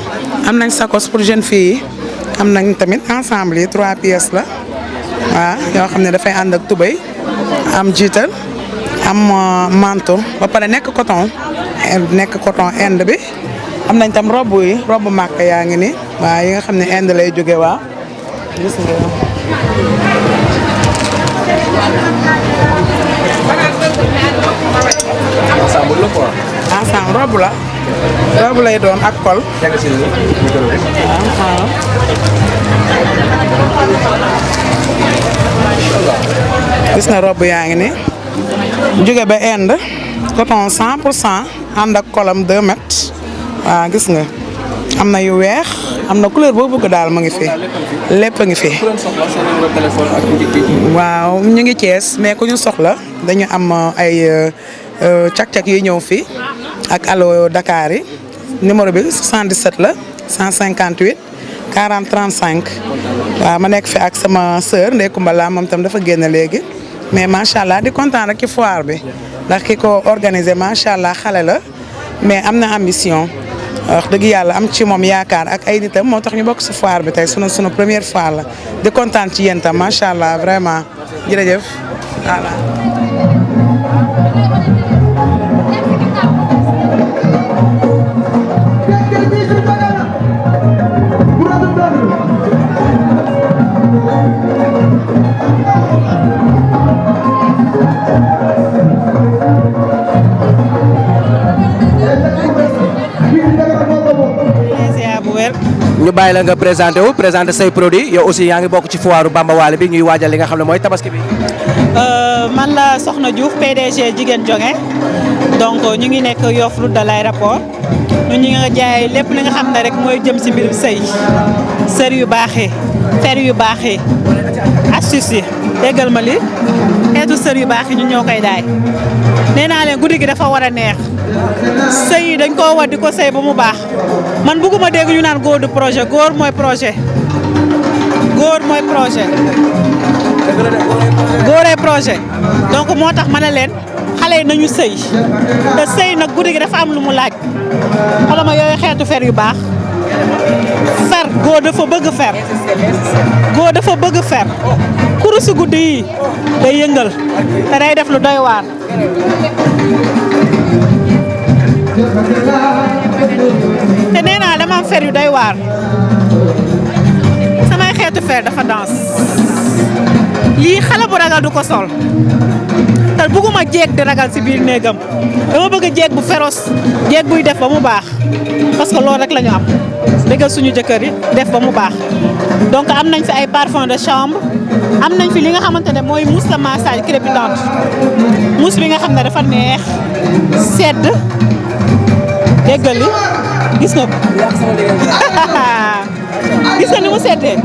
am nañ sakos pour jeune fille yi am nañ tamit ensemble yi 3 pièces la waaw yoo xam ne dafay ànd ak tubéy am jiital am manteau ba pare nekk coton Inde bi am nañ tam robe màkk yaa ngi ni waaw yi nga xam ne Inde lay jóge waaw gis nga ensemble robe lay doon ak col gis na robe yaa ngi ni jóge ba Inde coton 100% ànd ak colam 2 mètres waaw gis nga am na yu weex am na couleur boo bëgg daal mu ngi fi lépp a ngi fi waaw ñu ngi Thiès mais ku ñu soxla dañu am ay cak-cak yi ñëw fii ak allo Dakar yi numéro bi 77 la 158 40 35 waaw ma nekk fi ak sama sœur Ndeye Koumba la moom tam dafa génn léegi mais macha allah di kontaan rek ci foire bi ndax ki ko organisé macha allah xale la mais am na ambition wax dëgg yàlla am ci moom yaakaar ak ay nitam moo tax ñu bokk si foire bi tey sunu première foire la di kontaan ci yéen tam macha allah vraiment jërëjëf voilà. ñu bàyyi la nga présenté say produits yow aussi yaa ngi bokk ci foire Bamba Wally bi ñuy waajal li nga xam ne mooy tabaski bi. man la Soxna Diouf PDG Jigéen Jonge donc ñu ngi nekk Yoff route de l'aéroport ñu ngi jaay lépp li nga xam ne rek mooy jëm si mbirum sëy sër yu baaxee fer yu baaxee astuce yi déggal ma li xeetu sër yu baax yi ñu ñoo koy daay nee naa leen guddi gi dafa war a neex sëy yi dañ koo war di ko sëy ba mu baax man bëgguma dégg ñu naan góor du projet góor mooy projet góoree projet donc moo tax ma ne leen xale yi nañu sëy te sëy nag guddi gi dafa am lu mu laaj xoolal ma yooyu xeetu fer yu baax fer góor dafa bëgg fer kurusu guddi yi day yëngal te day def lu doy waar te nee naa dama am fer yu doy waar samay xeetu fer dafa danse lii xale bu ragal du ko sol te bëgguma jeeg di ragal si biir néegam dama bëgg jeeg bu féroce jeeg buy def ba mu baax parce que loolu rek la ñu am déggal suñu jëkkër yi def ba mu baax donc am nañ fi ay parfum de chambre am nañ fi li nga xamante ne mooy mousse de massage crépitante mousse bi nga xam ne dafa neex sedd déggal li gis nga ko gis nga ni mu seddee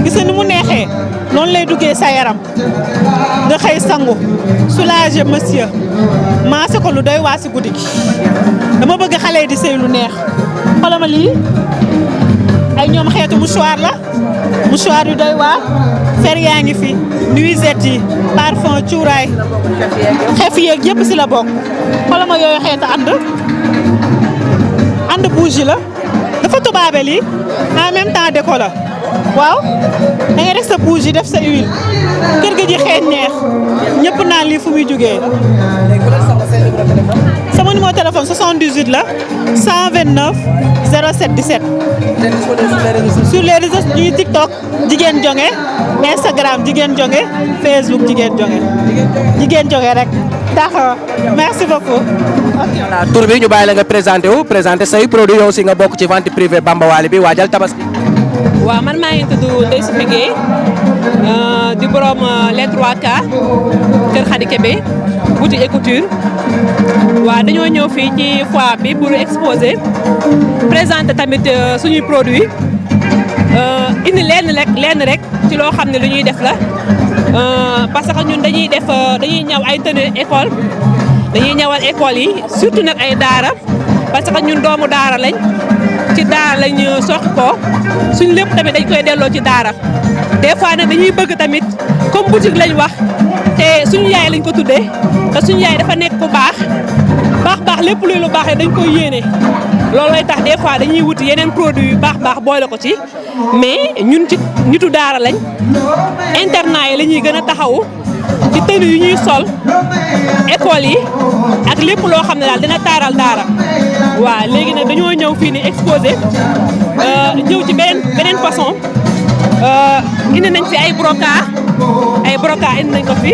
gis nga ni mu neexee noonu lay duggee sa yaram nga xëy sangu soulager monsieur maase ko lu doy waa si guddi gi dama bëgg xale yi di sëy lu neex xoolal ma lii ay ñoom xeetu mouchoir la mouchoir yu doy waa fer yaa ngi fi nuisette yi parfum cuuraay xef yeeg yëpp si la bokk xoolal ma yooyu xeetu ànd bougie la dafa tubaabe lii en même temps déco la waaw da ngay def sa bougie def sa huile kër ga ji xeeñ neex ñëpp naan lii fu muy jógee sama numéro téléphone 78 la 129 07 17 sur les réseaux ñuy TikTok jigéen jonge Instagram jigéen jonge Facebook jigéen jonge rek tax merci beaucoup. voilà tur bi ñu bàyyi la nga présenté say produit yow aussi nga bokk ci vente privée Bamba Wally bi waajal tabaski. waaw man maa ngi tudd Ndeye Sophie Gueye di borom les 3K Kër Khady Kébé boutique et couture waaw dañoo ñëw fii ci foire bi pour exposer présenter tamit suñuy produit indi lenn rek ci loo xam ne lu ñuy def la parce que ñun dañuy ñaw ay tenue école dañuy ñawal école yi surtout nag ay daara parce que ñun doomu daara lañ ci daara lañ soqi ko suñ lépp tamit dañ koy delloo ci daara des fois nag dañuy bëgg tamit comme boutique lañ wax te suñu yaay lañ ko tuddee te suñu yaay dafa nekk ku baax lépp luy lu baax dañ koy yéene loolooy tax des fois dañuy wuti yeneen produit yu baax boole ko ci mais ñun ci nitu daara lañ internat yi la ñuy gën a taxawu ci tenue yu ñuy sol école yi ak lépp loo xam ne daal dina taaral daara waaw léegi nag dañoo ñëw fii ni exposé ñëw ci beneen façon indi nañ fi ay broca indi nañ ko fi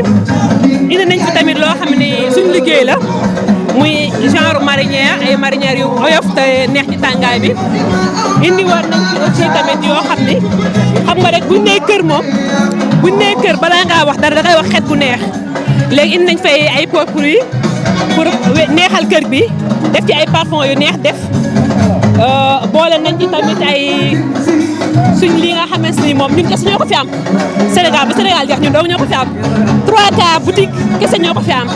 indi nañ fi tamit loo xam ne suñu liggéey la muy genre marinière ay marinières yu oyof te neex ci tàngaay bi indi war nañ fi aussi tamit yoo xam ne xam nga rek buñ nee kër moom buñ nee kër balaa ngaa wax dara da ngay wax xet bu neex léegi indi nañ fay ay potpourri pour neexal kër bi def ci ay parfum yu neex def boole nañ ci tamit ay suñ li nga xamante ni moom ñun kese ñoo ko fi am Sénégal ba Sénégal jeex ñun dong ñoo ko fi am 3K boutique kese ñoo ko fi am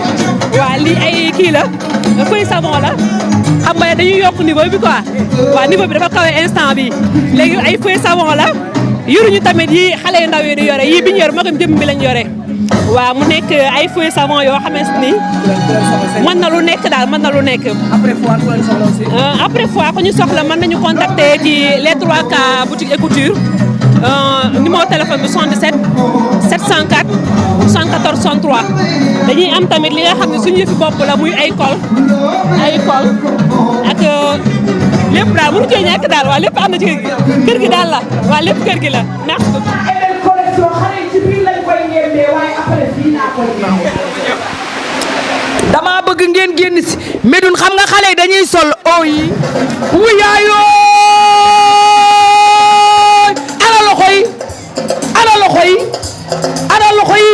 waaw lii ay kii la feuille savon la xam nga dañuy yokk niveau bi quoi waaw niveau bi dafa kawe instant bi léegi ay feuille savon la yoruñu tamit yi xale yu ndaw yi di yore yii bi ñu yor magam jëm bi lañ yore waaw mu nekk ay feuille savon yoo xamante ni mën na lu nekk daal mën na lu nekk. après foire ku ñu soxla mën nañu contacter ci les 3K boutique et couture numéro téléphone bi 77 704 74 63 dañuy am tamit li nga xam ne suñu yëfi bopp la muy ay col ak lépp daal mënu cee ñàkk daal waaw lépp am na ci kër gi daal la waaw lépp kër gi la merci beaucoup. dama bëgg ngeen génn si Médoune xam nga xale yi dañuy sol o yi wuyaayoo ana loxo yi ana loxo yi ana loxo yi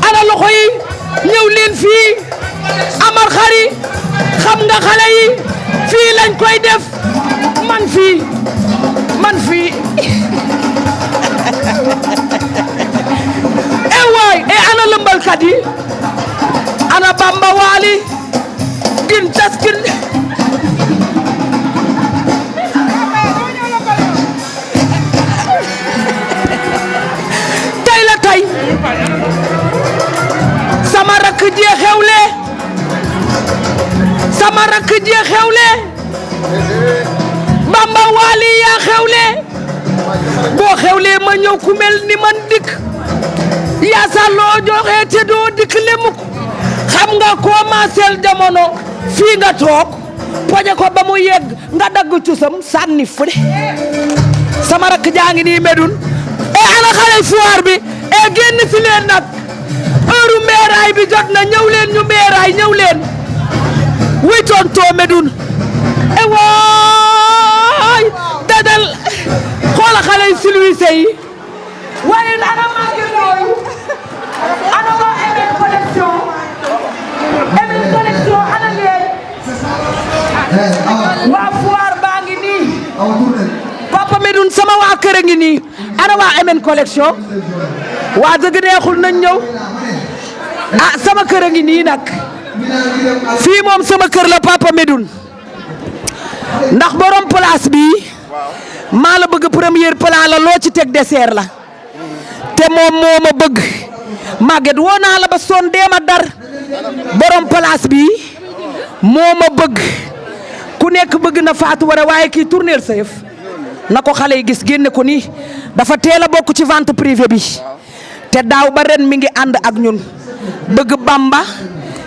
ana loxo yi ñëw leen fii Amar Khary xam nga xale yi fii lañ koy def man fii e waay e ana lëmbalkat yi ana Bamba Wally gin taskin tey la tey sama rakk jee xewle Bamba Wally yaa xewle boo xewlee ma ñëw ku mel ni man dikk yaa sa loo joxe te doo dikk lemuk xam nga commencé jamono fii nga toog poñe ko ba mu yegg nga dagg cusam sànni fële sama rakk jaa ngi nii Médoune e ana xale foire bi e génn si leen nag heure meeraay bi jot na ñëw leen ñu meeraay ñëw leen wuy tontoo Médoune e waay dadal xoola xale yi silwise yi waaye ana manqué loolu ana waa Emel Collection ana leen waa foire baa ngi nii Papa Medoune sama waa kër a ngi nii ana waa MN collection waa dëgg neexul nañ ñëw ah sama kër a ngi nii nag fii moom sama kër la Papa Medoune ndax borom place bi maa la bëgg premier plat la loo ci teg dessert la te moom moo ma bëgg Maguette woo naa la ba son deema dar borom place bi moo ma bëgg ku nekk bëgg na Fatou Waré waaye kii tourneel sa yëf na ko xale yi gis génne ko nii dafa teel a bokk ci vente privée bi te daaw ba ren mi ngi ànd ak ñun bëgg Bamba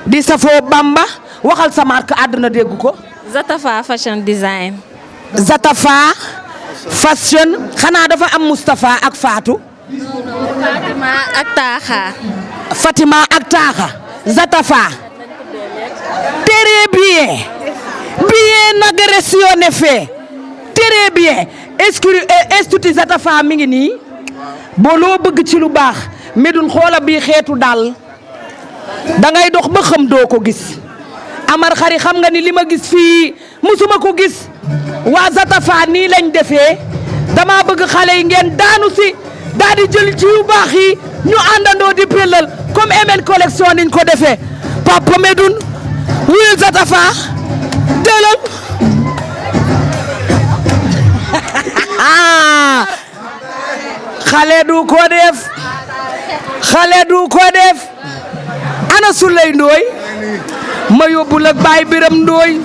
di safoo Bamba waxal sa marque àdduna dégg ko. Zatafa fashion design. Zatafa fashion xanaa dafa am Moustapha ak Fatou. Fatima ak Taaxa. Fatima ak Taaxa. Zatafa. Très bien. Bien agressionné fait. Très bien. Institut Zatafa mi ngi nii. boo loo bëgg ci lu baax Medoune xoola bii xeetu daal da ngay dox ba xam doo ko gis. Amar xari xam nga ni li ma gis fii musuma ko gis waa Zatafa nii lañ defee dama bëgg xale yi ngeen daanu si daal di jël ci yu baax yi ñu àndandoo di pellal comme MN collection niñ ko defee Papa Medoune wuyul Zatafa jëlal xale du ko def xale du ko def ana Souley Ndoye ma yóbbul ak Baye Biram Ndoye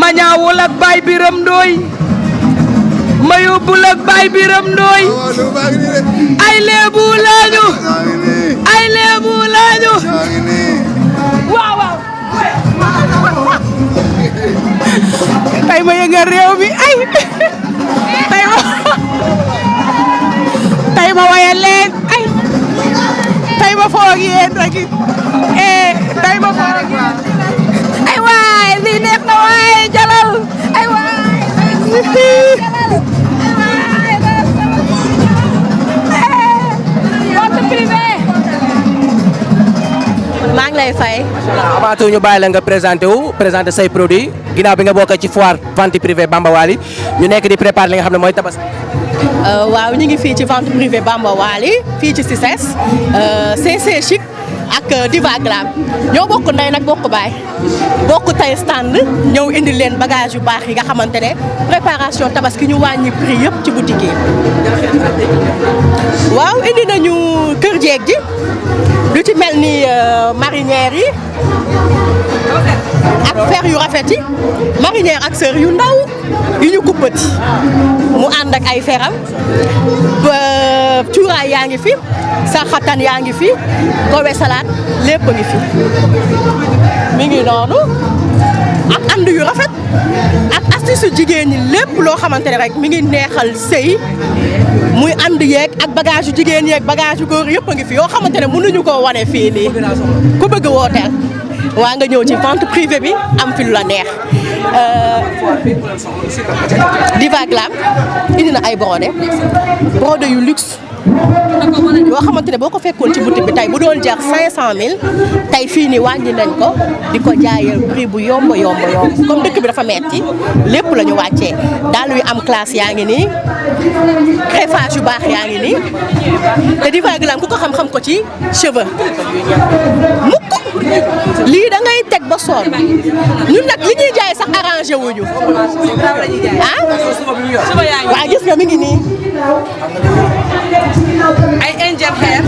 ma ñaawul ak Baye Biram Ndoye ma yóbbul ak Baye Biram Ndoye ay leebu lañu ay leebu lañu waaw waaw tay ma yëngal réew mi ay tay ma wayal leen ay tay ma foog yéen rek tay ma foog yéen ay waay lii neex na waay jalal ay waay vente privée. maa ngi lay fay. avant tout ñu bàyyi la nga présenté say produits ginnaaw bi nga bokk ci foire vente privée Bamba Wally ñu nekk di préparer li nga xam ne mooy tabaski. waaw ñu ngi fii ci vente privée Bamba Wally fii ci CICES CC Chic ak Diva Glam ñoo bokk ndey nag bokk baay bokk tay stand ñëw indi leen bagage yu baax yi nga xamante ne préparation tabaski ñu wàññi prix yëpp ci boutique yi. waaw indi nañu kër jeeg ji lu ci mel ni marinière yi ak fer yu rafet yi marinière ak sër yu ndaw yu ñu kuppati mu ànd ak ay feram ba cuuraay yaa ngi fi saxatan yaa ngi fi gowe salade lépp ngi fi mi ngi noonu ak ànd yu rafet ak astuce jigéen ñi lépp loo xamante ne rek mi ngi neexal sëy muy ànd yeeg ak bagage yu jigéen yeeg bagage yu góor yëpp a ngi fi yoo xamante ne mënuñu koo wane fii nii ku bëgg wooteel waa nga ñëw ci vente privée bi am fi lu la neex Diva Glam indi na ay brodé yu luxe yoo xamante ne boo ko fekkoon ci boutique bi tey bu doon jar 500000 tey fii nii wàññi nañ ko di ko jaayee prix bu yomb comme dëkk bi dafa metti lépp la ñu wàccee daal yu am classe yaa ngi nii greffage yu baax yaa ngi nii te Diva Glam ku ko xam-xam ko ci cheveux mukk lii da ngay teg ba sonn ñun nag li ñuy jaay sax arrangé wuñu ah waaw gis nga mi ngi nii ay angel hair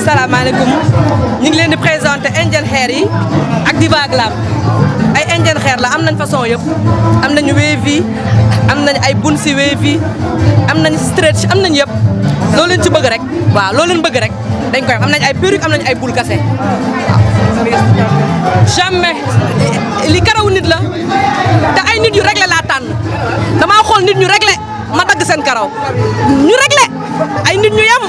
salaamaaleykum ñu ngi leen di présenter angel hair yi ak Diva Glam ay angel hair la am nañ façon yëpp am nañu wavy am nañ ay bunsi wavy am nañ stretch am nañ yëpp loo leen ci bëgg rek waaw loo leen bëgg rek dañ koy am nañ ay perruque am nañ ay boule cassé jamais li karaw nit la te ay nit yu réglé laa tànn damaa xool nit ñu réglé ma dagg seen karaw ñu réglé ay nit ñu yem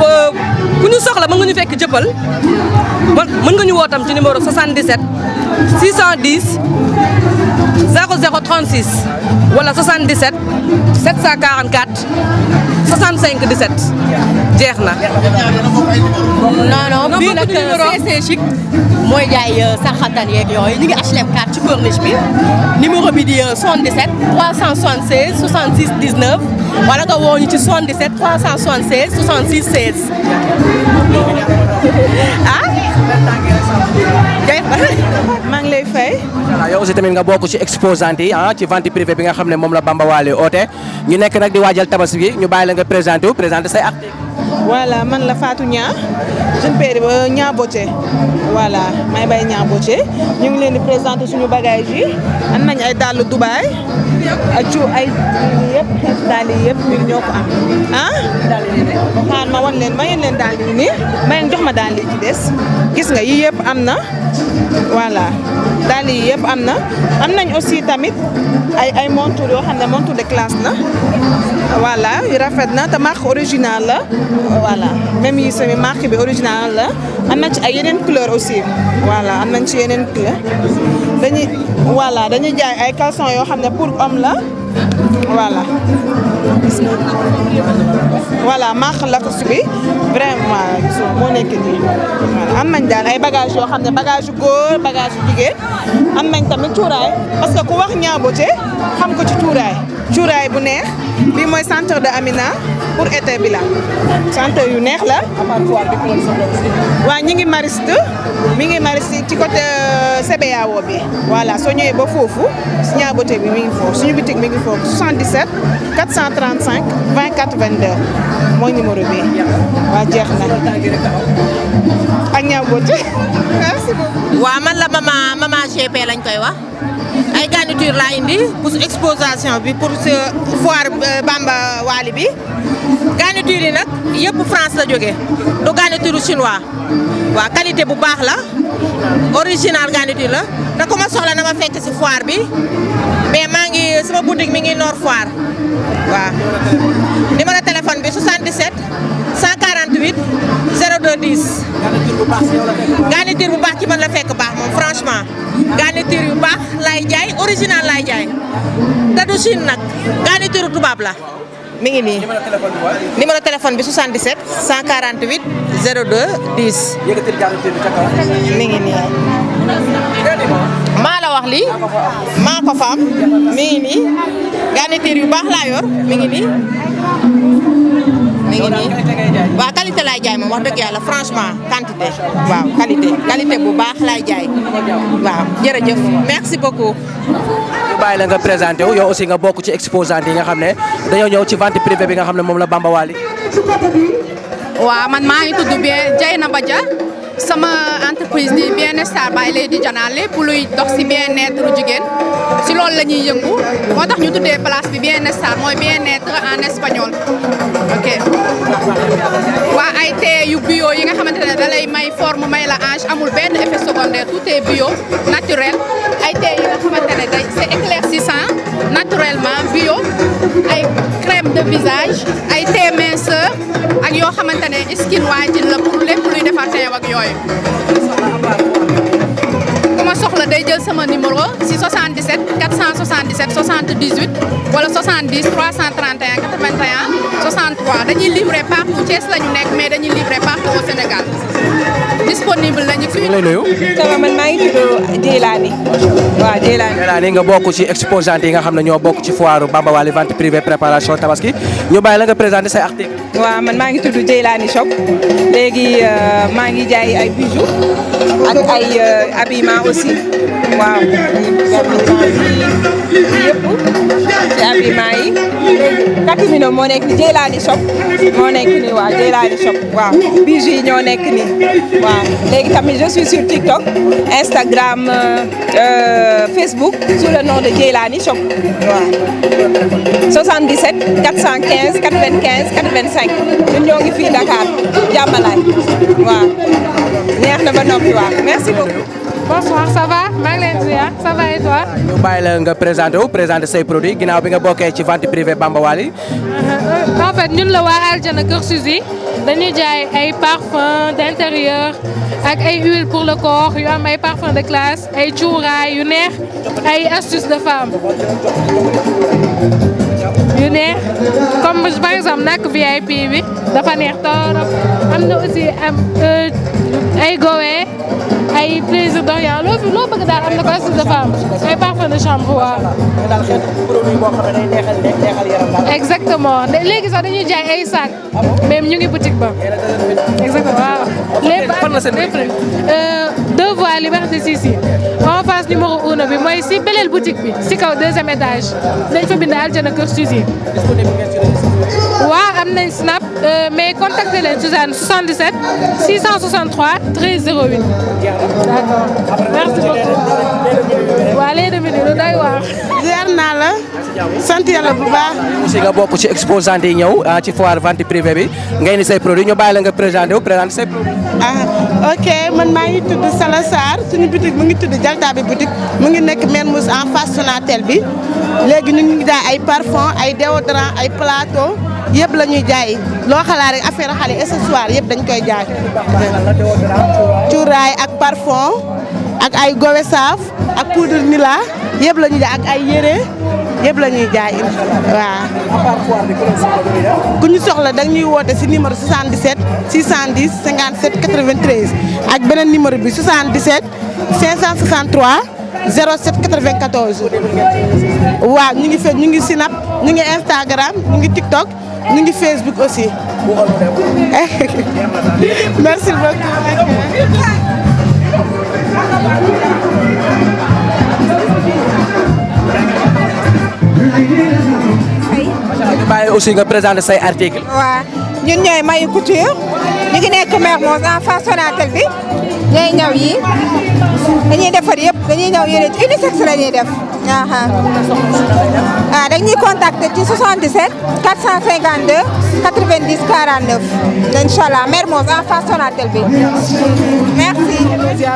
waaw ku ñu soxla mën nga ñu fekk jëppal mën nga ñu woo tam ci numéro 77 610 0036 wala 77 744 65 17 jeex na. non bii nag CC Chic mooy jaay saxatal yeeg yooyu ñu ngi HLM 4 ci corniche bi numéro bi di 77 376 66 19 wala nga woo ñu ci 77 376 66 16 ah. maa ngi lay fay. yow aussi tamit nga bokk ci exposante yi ci vente privée bi nga xam ne moom la Bamba Wally oote ñu nekk nag di waajal tabaski gi ñu bàyyi la nga présenté say articles. voilà man la Fatou Nia jeune père ba Nia Boté voilà may bay Nia Boté ñu ngi leen di présenté suñu bagage yi am nañ ay dàll Dubaï ak ay yëpp xeetu dàll yi yëpp ñun ñoo ko am xaar ma wan leen mayeen leen dàll yi nii mayeen jox ma dàll yi ci des gis nga yi yëpp am na voilà dàll yi yëpp am na am nañ aussi tamit ay monture yoo xam ne monture de classe la voilà yu rafet na te marque originale la voilà même yi sami marque bi originale la am na ci ay yeneen couleur aussi voilà am nañ ci yeneen couleur dañuy jaay ay caleçon yoo xam ne pour homme la voilà marque Lacoste bi vraiment moo nekk nii am nañ daal ay bagage yoo xam ne bagage yu góor bagage yu jigéen am nañ tamit cuuraay parce que ku wax Nia Boté xam ko ci cuuraay bu neex bii mooy centre de Amina pour été bi la centre yu neex la waaw ñi ngi Mariste mi ngi Mariste ci côté CBAO bi voilà soo ñëwee ba foofu si Nia Boté bi mi ngi foofu suñu boutique mi ngi foofu 77 435 20 82 mooy numéro bi waa jeex na ak Nia Boté merci beaucoup. waaw man la maman GP lañ koy wax ay garniture laa indi pour exposition bi pour foire Bamba Wally bi garniture yi nag yëpp France la jógee du garniture chinois waaw qualité bu baax la original garniture la te ku ma soxla na ma fekk si foire bi mais maa ngi sama boutique mi ngi Nord Foire waaw numéro téléphone bi 77 148 02 10 garniture bu baax ci man la fekk baax moom franchement garniture yu baax lay jaay original lay jaay te du Chine nag garniture tubaab la mi ngi nii numéro téléphone bi 77 148 02 10 mi ngi nii maa la wax lii maa ko faam mi ngi nii garniture yu baax laa yor mi ngi nii waaw qualité laay jaay moom wax dëgg yàlla franchement quantité waaw qualité bu baax laay jaay waaw jërëjëf merci beaucoup. ñu bàyyi la nga présenté wu yow aussi nga bokk ci exposante yi nga xam ne dañoo ñëw ci vente privée bi nga xam ne moom la Bamba Wally. waaw man maa ngi tudd Dieynaba Dia sama entreprise di Bien-Estar by Lady Diana lépp luy dox si bien-être jigéen si loolu la ñuy yëngu moo tax ñu tuddee place bi Bien-Estar mooy bien-être en espagnol ok. waa ay thé yu bio yi nga xamante ne da lay may forme may la hanche amul benn effet secondaire tout est bio naturel ay thé yi nga xamante ne day c'est éclaircissant naturellement bio ay crème de visage ay thé minceur ak yoo xamante ne skin whitening la pour lépp luy defar teew ak yooyu. ku ma soxla day jël sama numéro si 77 477 78 wala 70 331 81 63 dañuy livrer partout Thiès la ñu nekk mais dañuy livrer partout au Sénégal disponible nañu fi. lay nuyu. sama man maa ngi tudd Djeylani waaw Djeylani nga bokk ci exposante yi nga xam ne ñoo bokk ci foire Bamba Wally vente privée préparation tabaski ñu bàyyi la nga présenté say articles. waaw man maa ngi tudd Djeylani Shop léegi maa ngi jaay ay bijoux ak ay habillement aussi waaw yëpp ci habillement yi Katimino moo nekk ni Djeylani Shop moo nekk ni waaw Djeylani Shop waaw bijoux yi ñoo nekk ni waaw léegi tamit je suis sur TikTok Instagram Facebook sous le nom de Djeylani Shop waaw 77 415 95 85 ñun ñoo ngi fii Dakar jàmmalaay waaw neex na ba noppi waaw merci beaucoup. Bonsoir, ça va maa ngi leen di ziar ça va et toi. ñu bàyyi la nga présenté say produits ginnaaw bi nga bokkee ci vente privée Bamba Wally. En fait ñun la waa Aljana Kër Suzy dañuy jaay ay parfum d'intérieur ak ay huile pour le corps yu am ay parfum de classe ay cuuraay yu neex ay astuces de femme yu neex comme par exemple nak VIP bi dafa neex torop am na aussi ay gowe ay plaisir d'Orient loo bëgg daal am na ko astuce de femme ay parfum de chambre waaw. exactement léegi sax dañuy jaay ay sac même ñu ngi boutique ba exactement waaw. lépp deux voies Liberté 6 yi en face numéro 1 bi mooy si beleel boutique bi si kaw deuxième étage dañ fa bind Aljana Kër Suzy. waaw am nañ snap mais contactez leen Suzanne 77 663 13 08. d'accord merci beaucoup. waa léegi demi lu doy waar. ziar naa la. sant yàlla bu baax. aussi nga bokk ci exposant yi ñëw ci foire vente privée bi ngay ni say produits ñu bàyyi la nga présenté say produits. ok man maa ngi tudd Sala Sarr suñu boutique mu ngi tudd Jalta bi boutique mu ngi nekk Mermoz en face Sonatel bi léegi ñu ngi jaay ay parfum ay déodorant ay plateau yëpp la ñuy jaay loo xalaat rek affaire xale accessoire yëpp dañ koy jaay. cuuraay ak parfum ak ay gowe saaf ak poudre Nila yëpp la ñuy jaay ak ay yére yëpp la ñuy jaay waaw. ku ñu soxla da ñuy woote si numéro 77 610 57 93 ak beneen numéro bi 77 563 07 94. waaw ñu ngi Snap ñu ngi Instagram ñu ngi TikTok ñu ngi Facebook aussi. merci beaucoup. ñu bàyyi aussi nga présenter say articles. waaw ñun ñooy Mayu Couture ñu ngi nekk Mermoz en face Sonatel bi ñooy ñaw yi dañuy defar yëpp dañuy ñaw yére unisex la ñuy def. dañuy contacter ci 77 452 90 49 incha allah Mermoz en face Sonatel bi merci.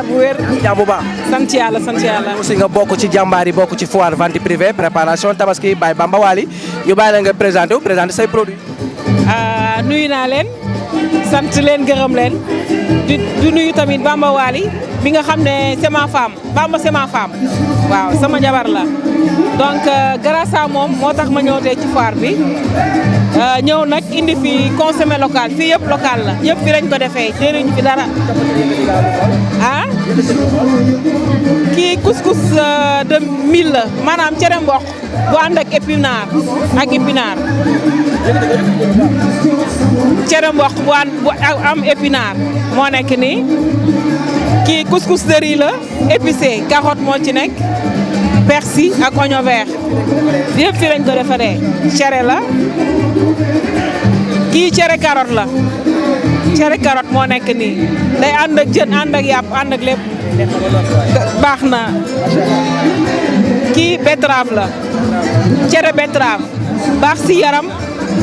bu wér. jàmm bu baax. sant yàlla sant yàlla. aussi nga bokk ci jàmbaar yi bokk ci foire vente privée préparation tabaski by Bamba Wally ñu bàyyi la nga présenté say produits. nuyu naa leen sant leen gërëm leen du nuyu tamit Bamba Wally bi nga xam ne c'est ma femme Bamba c'est ma femme waaw sama jabar la donc grâce à moom moo tax ma ñëw tey ci foire bi ñëw nag indi fi consommé local fii yëpp local la yëpp fi lañ ko defee jëriñu fi dara kii couscous de mil la maanaam cere mboq bu ànd ak épinard cere mboq bu am épinard moo nekk nii kii couscous de riz la épicé carotte moo ci nekk persil ak oignon vert yëpp fi lañ ko defaree cere la kii cere carotte la cere carotte moo nekk nii day ànd ak jën ànd ak yàpp ànd ak lépp baax na kii betterave la cere betterave baax si yaram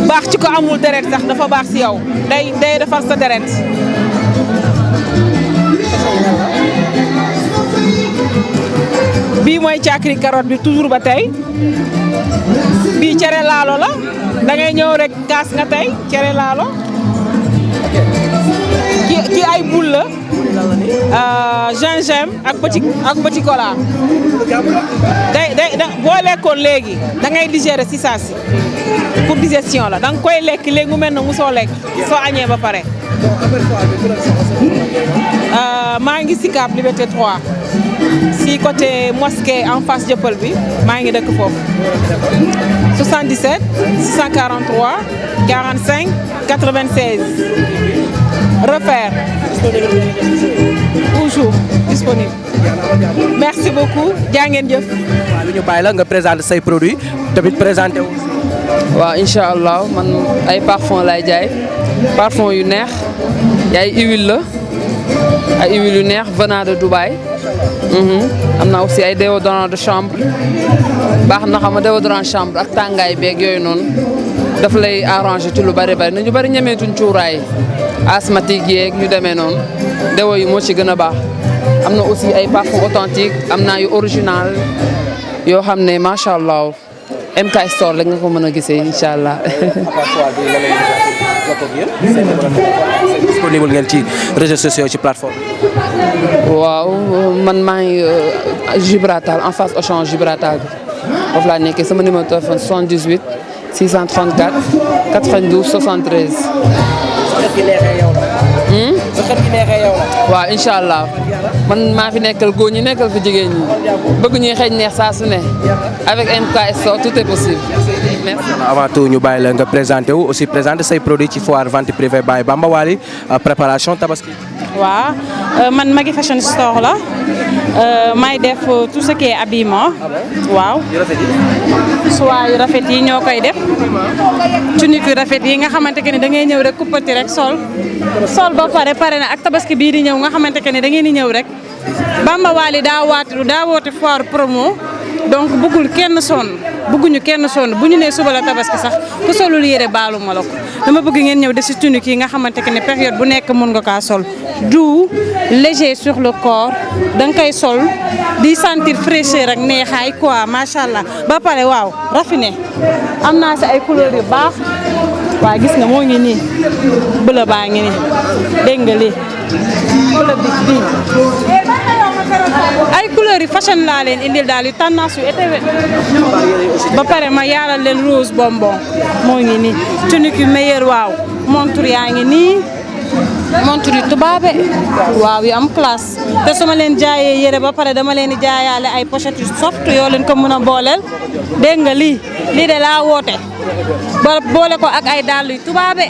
baax ci ko amul deret sax dafa baax si yow day defar sa deret bii mooy càkkri carotte bi toujours ba tey bii cere laalo la da ngay ñëw rek kaas nga tey cere laalo ki ay boule la gingembre ak petit cola day boo lekkoon léegi da ngay digérer si saa si pour digestion la da nga koy lekk léegi mu mel na musoo lekk soo añee ba pare maa ngi Sicap Liberté 3 si côté mosquée en face jëppal bi maa ngi dëkk foofu 77 643 45 96 repère toujours disponible merci beaucoup jaa ngeen jëf. waaw lu ñu bàyyi la nga présenter say produits tamit présenter wu. waaw incha allah man ay parfum lay jaay parfum yu neex ay huile la ay huile yu neex venant de Dubaï. am na aussi ay déodorant de chambre baax na xam nga déodorant chambre ak tàngaay beeg yooyu noonu daf lay arrangé ci lu bari bari na ñu bari ñemeetuñ cuuraay asthmatique yeeg ñu demee noonu déwo yi moo ci gën a baax. am na aussi ay parfum authentique am na yu original yoo xam ne macha allah MK Store la nga ko mën a gisee incha allah. disponible ngeen ci réseaux sociaux ci plateforme waaw man maa ngi Gibraltar en face Auchan Gibraltar bi foofu laa nekkee sama numéro téléphone 78 634 92 73. waaw incha allah man maa fi nekkal góor ñi nekkal fi jigéen ñi bëgg ñuy xeeñ neex saa su ne avec MK Store tout est possible. merci. avant tout ñu bàyyi la nga présenté wu aussi présenté say produits ci foire vente privée by Bamba Wally préparation tabaski. waaw man Magui Fashion Store la may def tout ce qui est habillement waaw soit yu rafet yi ñoo koy def tunique yu rafet yi nga xamante ne da ngay ñëw rek kuppati rek sol ba pare na ak tabaski bii di ñëw nga xamante ne da ngeen di ñëw rek Bamba Wally daa woote foire promo donc bëggul kenn sonn bëgguñu kenn sonn bu ñu nee suba la tabaski sax ku solul yére baalu ma la ko dama bëgg ngeen ñëw def si tunique yi nga xamante ne période bu nekk mën nga kaa sol doux léger sur le corps da nga koy sol di sentir fraîcheur ak neexaay quoi macha allah ba pare waaw raffiné am naa si ay couleurs yu baax waaw gis nga moo ngi nii bleu baa ngi nii dégg nga lii bleu bi ay couleurs yi fashion laa leen indil daal yu tendance yu été ba pare ma yaaral leen rose bonbon moo ngi nii tunique yu meilleur waaw montre yaa ngi nii montre yu tubaabe waaw yu am classe te su ma leen jaayee yére ba pare dama leen di jaayaale ay pochette yu soft yoo leen ko mën a booleel dégg nga lii de laa woote ba boole ko ak ay dàll yu tubaabe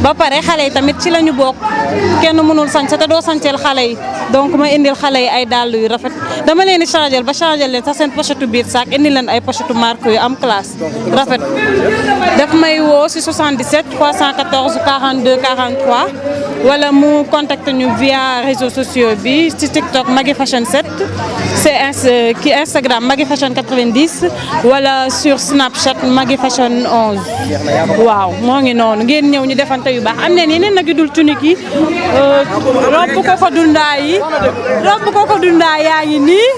ba pare xale yi tamit ci la ñu bokk kenn mënul sañse te doo sañseel xale yi donc ma indil xale yi ay dàll yu rafet dama leen di changer ba changer leen sax seen pochette biir saak indil leen ay pochette marque yu am classe rafet daf may woo si 77 314 42 43 wala mu contacter ñu via réseaux sociaux bi ci TikTok Magui Fashion 7 c'est Instagram Magui Fashion 90 wala sur Snapchat Magui Fashion 11 waaw moo ngi noonu ngeen ñëw ñu defante yu baax am neen yeneen nag yu dul tunique yi robb ko dundaa yaa ngi nii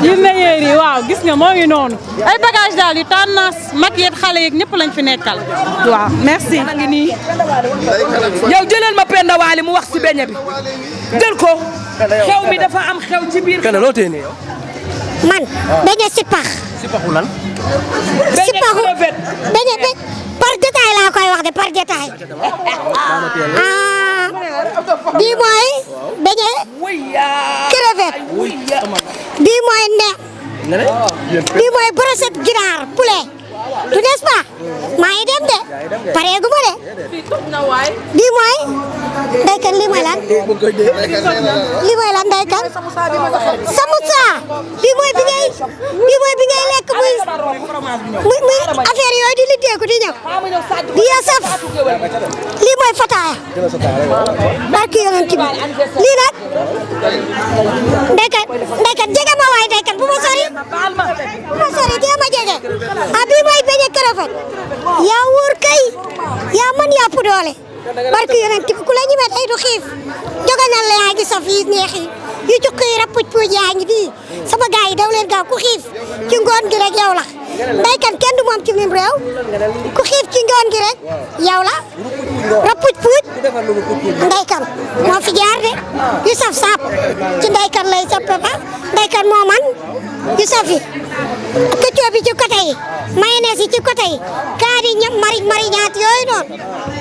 yu meilleur yi waaw gis nga moo ngi noonu ay bagage daal yu tendance mag yeeg xale yeeg ñëpp lañ fi nekkal waaw merci. ngi nii yow jëlal ma Penda Wally mu wax si beñe bi jël ko xew mi dafa am xew ci biir. Penda loo tee nii yow. man beñe sipax. sipaxu lan. sipaxu beñe par détail laa koy wax de par détail. bii mooy beñe crevette. bii mooy neex. bii mooy brochette ginaar poulet. tu n'est-ce pas maa ngi dem de pareegu ma de bii mooy ndeykan lii mooy lan ndeykan samosa bii mooy bi ngay lekk muy affaire yooyu di liddeeku di ñëw di ya saf lii mooy fataaya barki yonent bi lii nag ndeykan jege ma waay ndeykan bu ma sori dee ma jege bii mooy beñe crevette yaa wóor kay yaa mën yaa pu doole barki yonent bi ku la ñemee tey du xiif joganal la yaa ngi saf yi neex yi yu cukk yi rap puuj yaa ngi fii sama gars yi daw leen gaaw ku xiif ci ngoon gi rek yow la ndeykan kenn du moom ci mim réew ku xiif ci ngoon gi rek yow la rap puuj ndeykan moo fi jaar de yu saf saap ci ndeykan lay sappe ba ndeykan moo man yu saf yi këccoo bi ci côté yi mayonnaise yi ci côté yi kaani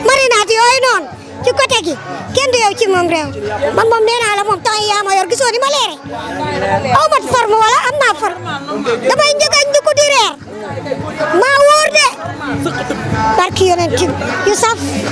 marinade yooyu noonu ci côté gi kenn du yow ci moom réew man moom nee naa la moom temps yi yaa ma yor gisoo ni ma leere aw ma forme wala am naa forme damay njëgañ di ko di reer maa wóor de barki yonent yu saf